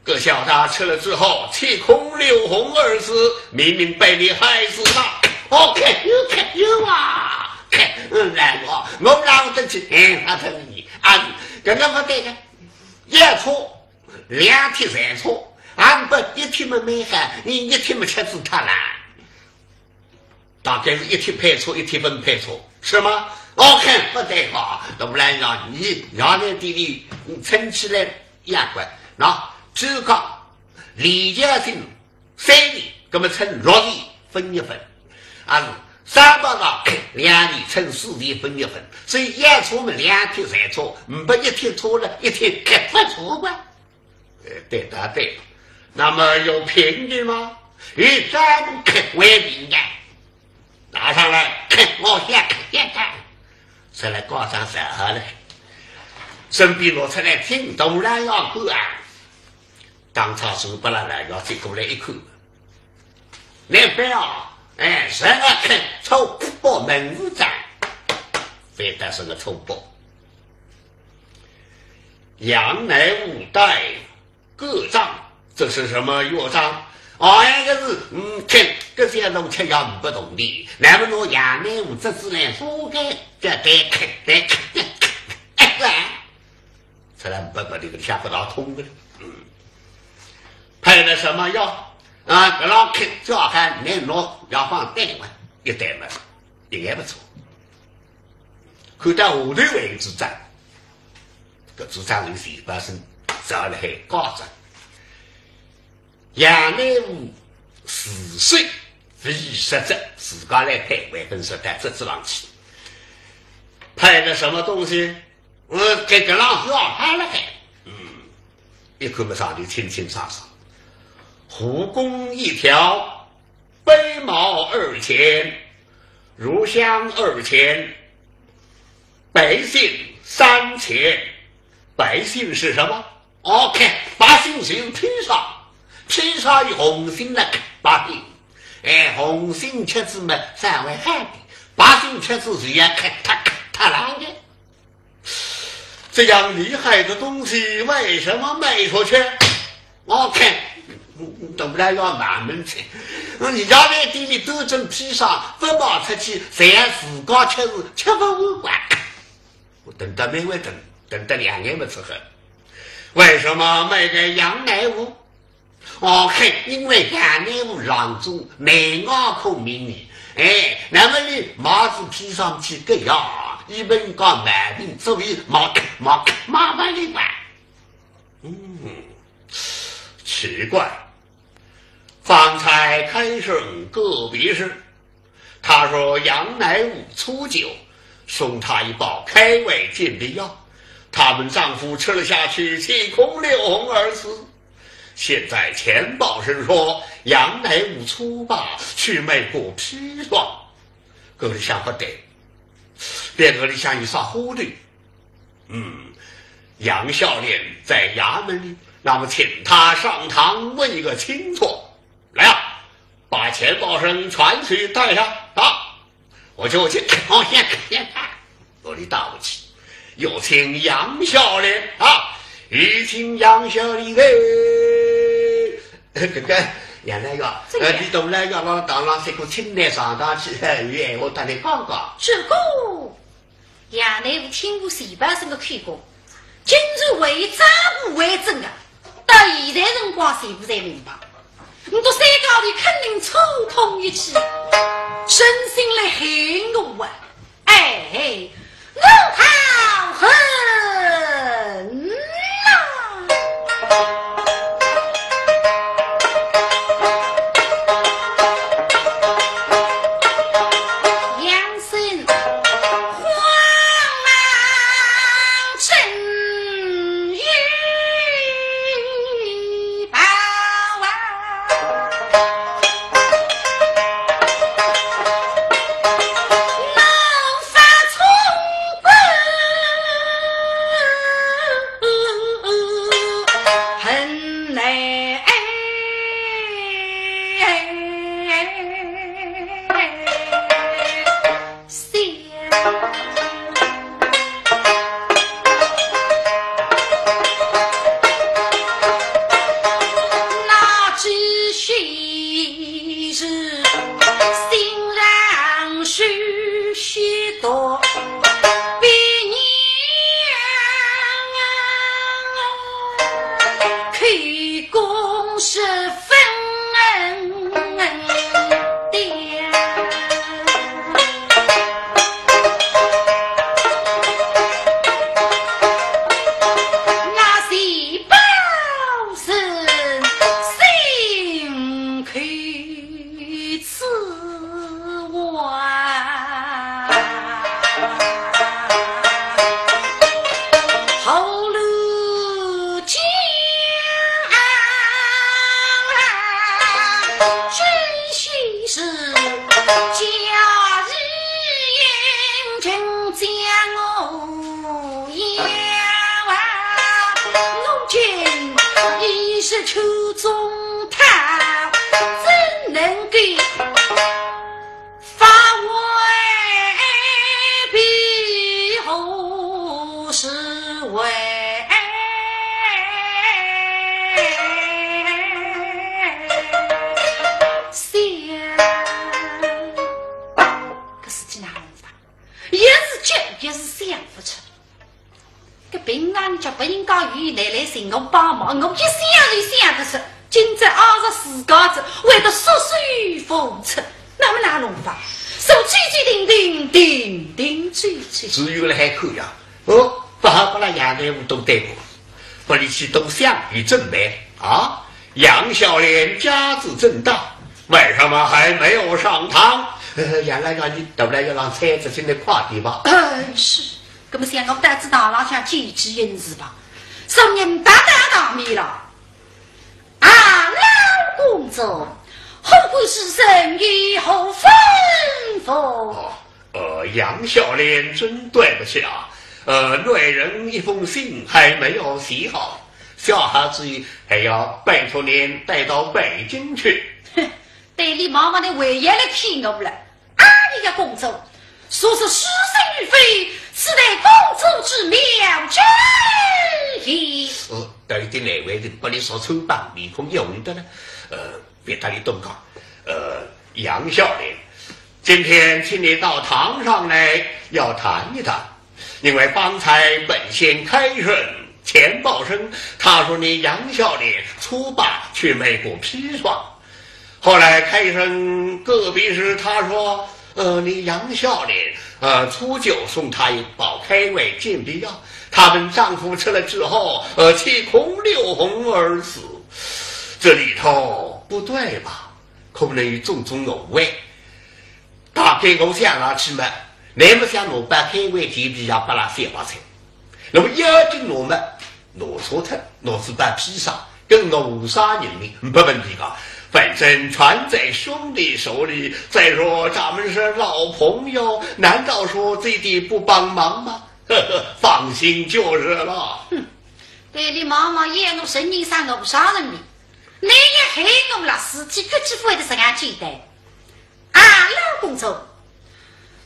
葛小大吃了之后，七孔六红耳屎，明明被你害死的。哦，看有，看有啊！看，嗯，来，我，我让得起，哎，他说你啊，搿个勿对个，一错，两帖侪错，俺不一帖么没害，你一帖么吃仔脱了。 大概是一帖配错，一帖勿配错，是吗？哦，看勿对个，那么来让你让你弟弟撑起来也怪。那这个李家姓三年，那么乘六年分一分，啊是三百个两年乘四年分一分，所以也错么两帖侪错，唔不一帖错了，一帖还勿错吧？ 呃，对，答对。那么有凭据吗？有专门刻为凭的。拿上来，刻，我先刻，先看。再来告状，然后呢，身边拿出来听，当然要看啊。当场手把了来，要接过来一看，那边啊，哎，十月初八，门户账，非但是个初八。 杨乃武带葛账，这是什么药账？哦，哎，这是，嗯，看，这些都吃药不懂的，那么拿杨乃武这次来说个，这得看，得看，得看，哎，出来不不这个下不到通的了。嗯，配了什么药？啊，搿老看，叫喊拿拿药方对嘛，一对嘛，应该不错。 看到下头为止账，搿支账是前半生，只好辣海告状。杨乃武自首，勿以失责，自家来配，还勿是说到这子浪去。配了什么东西？我搿个老小还辣海。嗯，一看么上头清清爽爽。胡蚣一条， 白毛二钱，乳香二钱，白杏三钱。白杏是什么？哦，看，白杏是砒霜，砒霜与红杏呢，白杏。哎，红杏吃仔么，稍微好点，白杏吃仔是要看，太，太，太难的。 这样厉害的东西为什么卖出去？我看，当然要慢慢吃。你家里地里都种砒霜，勿卖出去，谁要自家吃是吃勿完。我等到没完等，等到两年没吃好。为什么卖给杨乃武？哦，嘿，因为杨乃武郎中没外口名义，哎，那么呢，帽子披上去个呀，一本讲毛病，所以麻麻麻烦你吧。嗯，奇怪，方才开审个别时，他说杨乃武初九，送他一包开胃健脾药，他们丈夫吃了下去，气功六红而死。现在钱宝生说杨乃武初八去卖过砒霜，搿里向勿对，别个里向有啥花头。嗯，杨孝廉在衙门里，那么请他上堂问一个清楚。来啊，把钱宝生全去带上啊！我就去看一看，我哩打勿起，有请杨孝廉啊，有请杨孝廉嘞。搿个杨乃武，呃，你到来要老当老师个请来上堂去，有闲话搭你讲讲。这个杨乃武听过钱宝生个口供，竟然为账簿为证啊！到现在辰光全部侪明白，我到山高头肯定触碰一气，真心来害我啊！哎，我好恨呐！杨森 搿事体哪能办？一时急，一时想勿出。搿平常叫勿应该有伊来寻我帮忙，我一想就想得出，今朝二十四孝子，为得束手无策，那么哪弄法？手抽抽停停，停停抽抽。只有辣海看呀，哦，勿好拨拉杨乃武多耽误，拨俚去多想点准备啊。杨孝廉家子正大，为什么还没有上堂？呃，杨老爷，你到来要让车子进来快点吧。嗯，是。搿么想我到仔堂浪向见见恩师吧，啥人大大堂面了？ 啊，老公子，后官是人，有何吩咐？哦，呃，杨孝廉，真对不起啊。呃，内人一封信还没有写好，小孩子还要拜托您带到北京去。哼，对俚毛毛的，还要来气我了。 啊，你个公子，若是书生于非，此乃公子之妙招也。哦，到底哪位人拨俚说穿帮，面孔一红得了。呃，覅搭俚多讲。呃，杨孝廉，今天请你到堂上来，要谈一谈。因为方才本县开审，钱宝生，他说你杨孝廉初八去买过砒霜。后来开审个别时，他说，呃，你杨孝廉，呃，初九送他一包开胃健脾药，他们丈夫吃了之后，呃，七孔六红而死。这里头不对吧？可能有种种误会。大概我想上去嘛，乃末想拿包开胃健脾药拨伊小白菜。那么要紧拿嘛，拿错脱，拿仔包砒霜，跟我啥人命，没问题个。反正全在兄弟手里，再说咱们是老朋友，难道说这点不帮忙吗？呵呵，放心就是了。哼，对你妈妈也我承认啥我啥人命，你也害我了，事体可几乎的这样简单。 啊，老公子，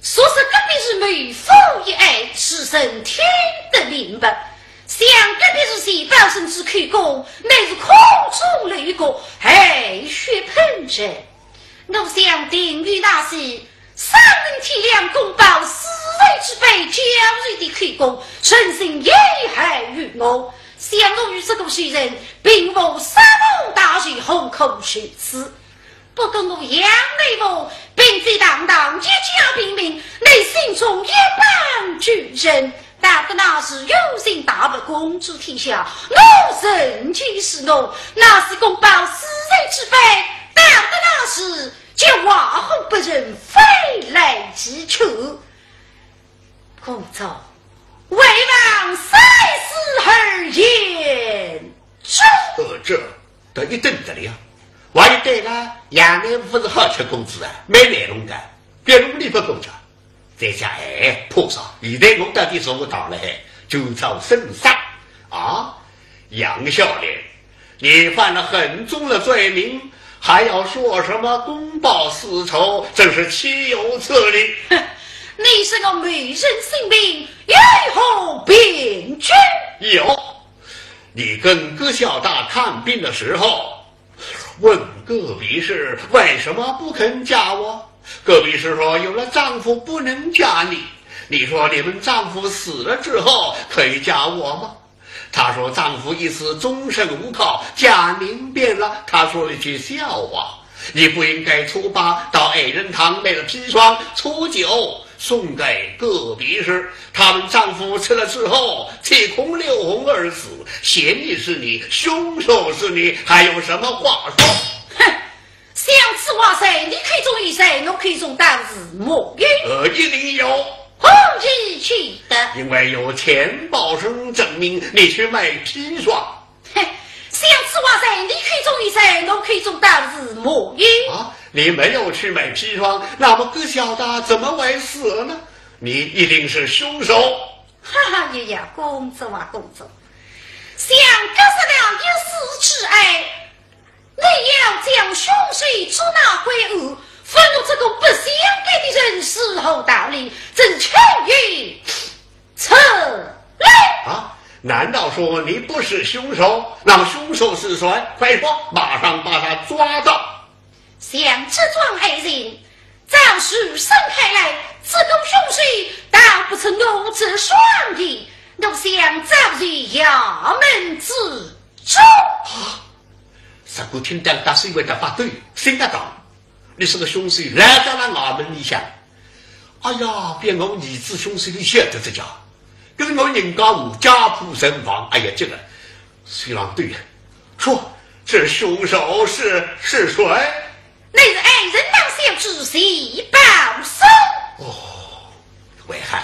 说是隔壁是梅府一案，此人听得明白。想隔壁是钱宝生之口供，乃是空中楼阁，海雪喷泉。我想定于那些，三更天亮公报私仇之辈，交出的口供，诚信有害于我。想我与这个妇人，并无杀父大仇，何苦如此？ 不过我杨乃武，并非堂堂一介平民，乃心中一般巨人。到底那是有心大伯公治天下，我人皆是我，那是公报私仇之辈，到底那是叫画虎不成反来其趣。公子，为王三思而言中。呃，这 倒一等得了。万一对了，杨乃武是好吃公子啊，蛮难弄个，别弄你不够着。再讲，哎，怕啥？现在我到底做不到了嘿，就操圣上啊！杨孝廉，你犯了很重的罪名，还要说什么公报私仇，真是岂有此理！哼，你是我美人性命，有何凭据？有，你跟葛孝达看病的时候， 问葛毕氏为什么不肯嫁我？葛毕氏说，有了丈夫不能嫁你。你说你们丈夫死了之后可以嫁我吗？她说丈夫已死终身无靠，嫁您便了。她说了句笑话，你不应该初八到爱人堂买了砒霜，初九 送给葛毕氏，他们丈夫吃了之后，七孔六红而死，嫌疑是你，凶手是你，还有什么话说？哼，想此话在你口中有罪，我口中当是没有。呃，一定有。何以见得？因为有钱宝生证明你去买砒霜。 嘿，想此话在你口中有罪，我口中当是没有。啊，你没有去买砒霜，那么葛孝达怎么会死呢？你一定是凶手。哈哈，哎呀，公子啊，公子，想葛孝达一死之后，你要将凶手捉拿归案，分我这个不相干的人死后道理，真情愿 此来。啊，难道说你不是凶手？那么凶手是谁？快说，马上把他抓到。想这桩案情，照书审开来，这个凶手倒不曾弄这双的，我想早在衙门之中。啊，这个听到大师为的发抖，心得到。 你是个凶手，来到了衙门里向。哎呀，别我儿子凶手，你晓得这家，可是我人家无家破人亡，哎呀，这个，虽然对呀，说这凶手是，是谁？乃是爱人老小之钱宝生。哦，为何？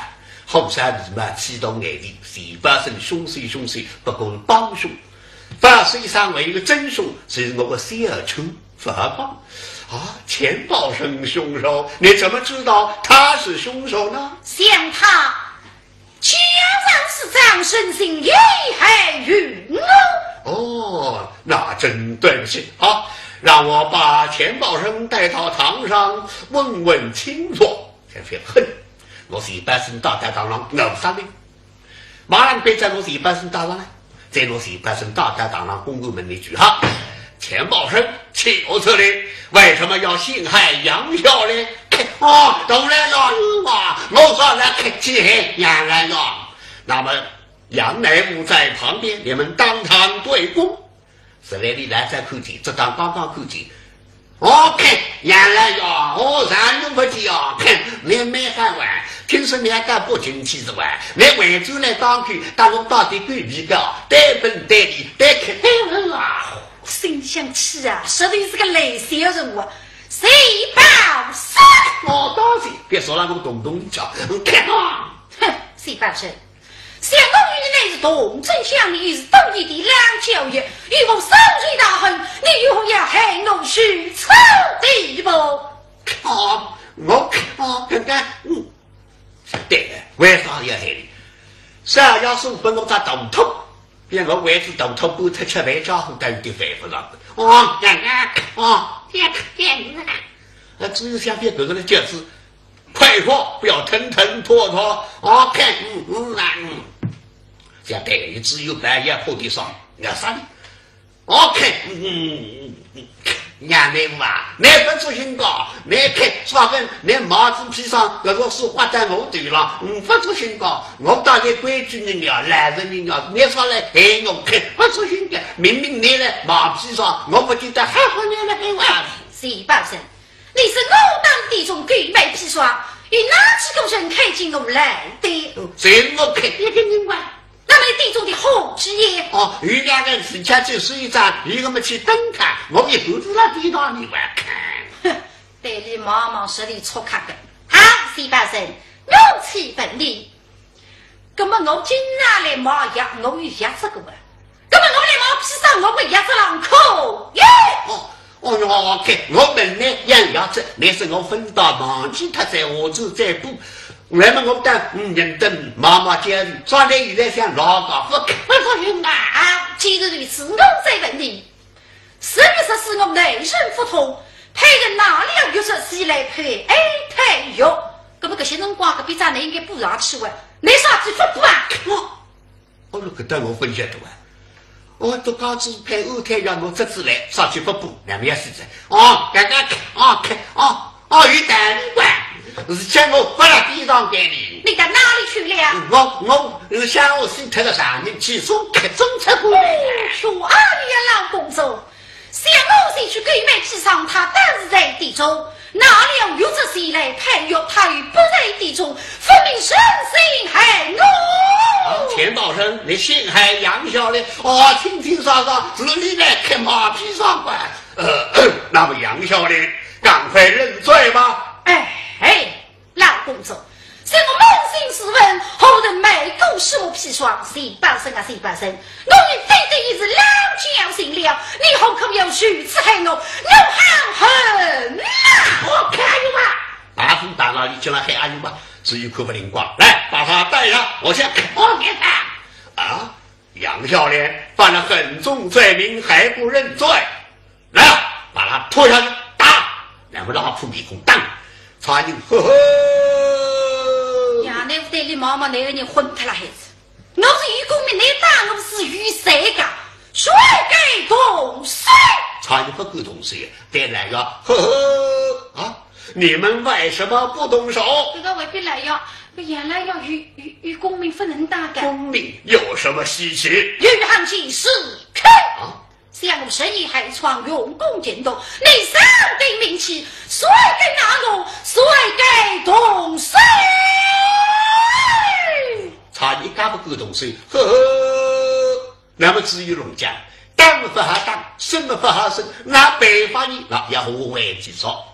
后生你们气动眼里，钱宝生凶手，凶手，不过帮凶。 勿是一生为一个真凶，是我个小丑勿好讲。啊，钱宝生凶手，你怎么知道他是凶手呢？想他，家上是张生，心也害于我。哦，那真对不起啊，让我把钱宝生带到堂上问问清楚。钱宝生，哼，我钱宝生到堂上闹啥呢？ 马上关照我钱宝生带上来，再拿钱宝生带到堂上公案门里去哈。钱宝生，岂有此理，为什么要陷害杨孝廉？哦，大老爷啊，我刚才看见杨老爷。那么，杨乃武在旁边，两人当堂对攻。石兰里来再看见，只当刚刚看见。哦，看，杨老爷，哦，让侬勿见哦，看，侬蛮好玩，听说侬要到北京去是吧？侬回转来当口，搭我到底对比个，对本对利，对看对分啊。心里想气啊，实在是个烂小人物，谁报仇？哦，当然，别说了，我动动你叫，看啊。哼，谁报仇？ 想我与你乃是同村乡邻，又是多年的老交友，与我深仇大恨，你如何要害我如此地步？看，我看，刚刚，嗯，对了，为啥要害你？是啊，要是分我只大头，让我为只大头不出吃饭家伙，都有点犯不上。哦，看看，哦，这看见了。啊，只有想别个人的叫是 快说，不要吞吞吐吐。哦，看，嗯，嗯，啊，嗯。想对，只有半夜破地上，要杀你。哦，看，嗯，嗯，嗯，嗯。杨乃武啊，侬勿做人家，侬看，啥个，侬帽子披上，搿个是花在我头上，嗯，勿做人家，我当然规矩人呀，来人人呀，侬啥来害我看，勿做人家，明明侬来帽披上，我勿记得还好侬来害我啊。谁报仇？ 你是我当地中狗买砒霜，有哪几个人看见我来的？谁我看见个人啊？那么地中的何之言？哦，有两个人家就是一张，一个么去等他，我一头子了地上你还看。哼，对你妈妈实力出卡的。啊，谁报仇？我岂问你？ 那么我今朝来买药，我有药这个啊。那么我来买砒霜，我有药这啷可以？哦，哦哟，看，我本来要药这，但是我分到忘记脱在下头再补。那么我等，嗯，人等妈妈家里，转来现在想老高，不可不行啊。啊，既然如此，我再问你， 是不是是我内人腹痛，配人拿了药材前来配哎配药？那么搿歇辰光，搿笔账侬应该补上去哇，侬啥体勿补啊？哦，哦，搿搭我勿晓得哇。哦，都讲是配二胎药，侬这次来啥体勿补，那么也是这。哦，刚刚，哦，看，哦，哦，有道理哇。而且我勿辣地上给你。你到哪里去了？我，我，我想我死脱了啥人去送客中出过来。哎哟，哎呀，老公子， 想我前去购买砒霜，他当时在地中，拿了药材前来配药，他又不在地中，分明存心害我。啊，钱道生，你陷害杨小莲，哦，清清爽爽，是你来看马屁上官。呃，那么杨小莲，赶快认罪吧。哎，哎， 老公子，是我扪心自问，何人买过什么砒霜？钱宝生啊，钱宝生，我与非得已是老交情了，你何苦要如此害我？我好恨啊！我看有吧。大风大浪，你进来害阿有吧，至于可不灵光。来，把他带上，我先看看他。啊，杨小莲犯了很重罪名，还不认罪。 来，把他拖下去打。那么老虎面孔当，差人呵呵。呀，那屋里妈妈那个人昏脱了孩子，我是有功名，你打我是有谁个？谁敢动手？差人不敢动手，对来个呵呵啊！你们为什么不动手？这个未必来呀，这原来要有有有功名不能打的。功名有什么稀奇？有行情是看。啊？ 想我十年寒窗，用功勤读，你上等名气，谁敢拿我，谁敢动手？差人一家不敢动手，呵呵。那么至于农家，打么不好打，生么不好生，那办法呢？那要和我回去说。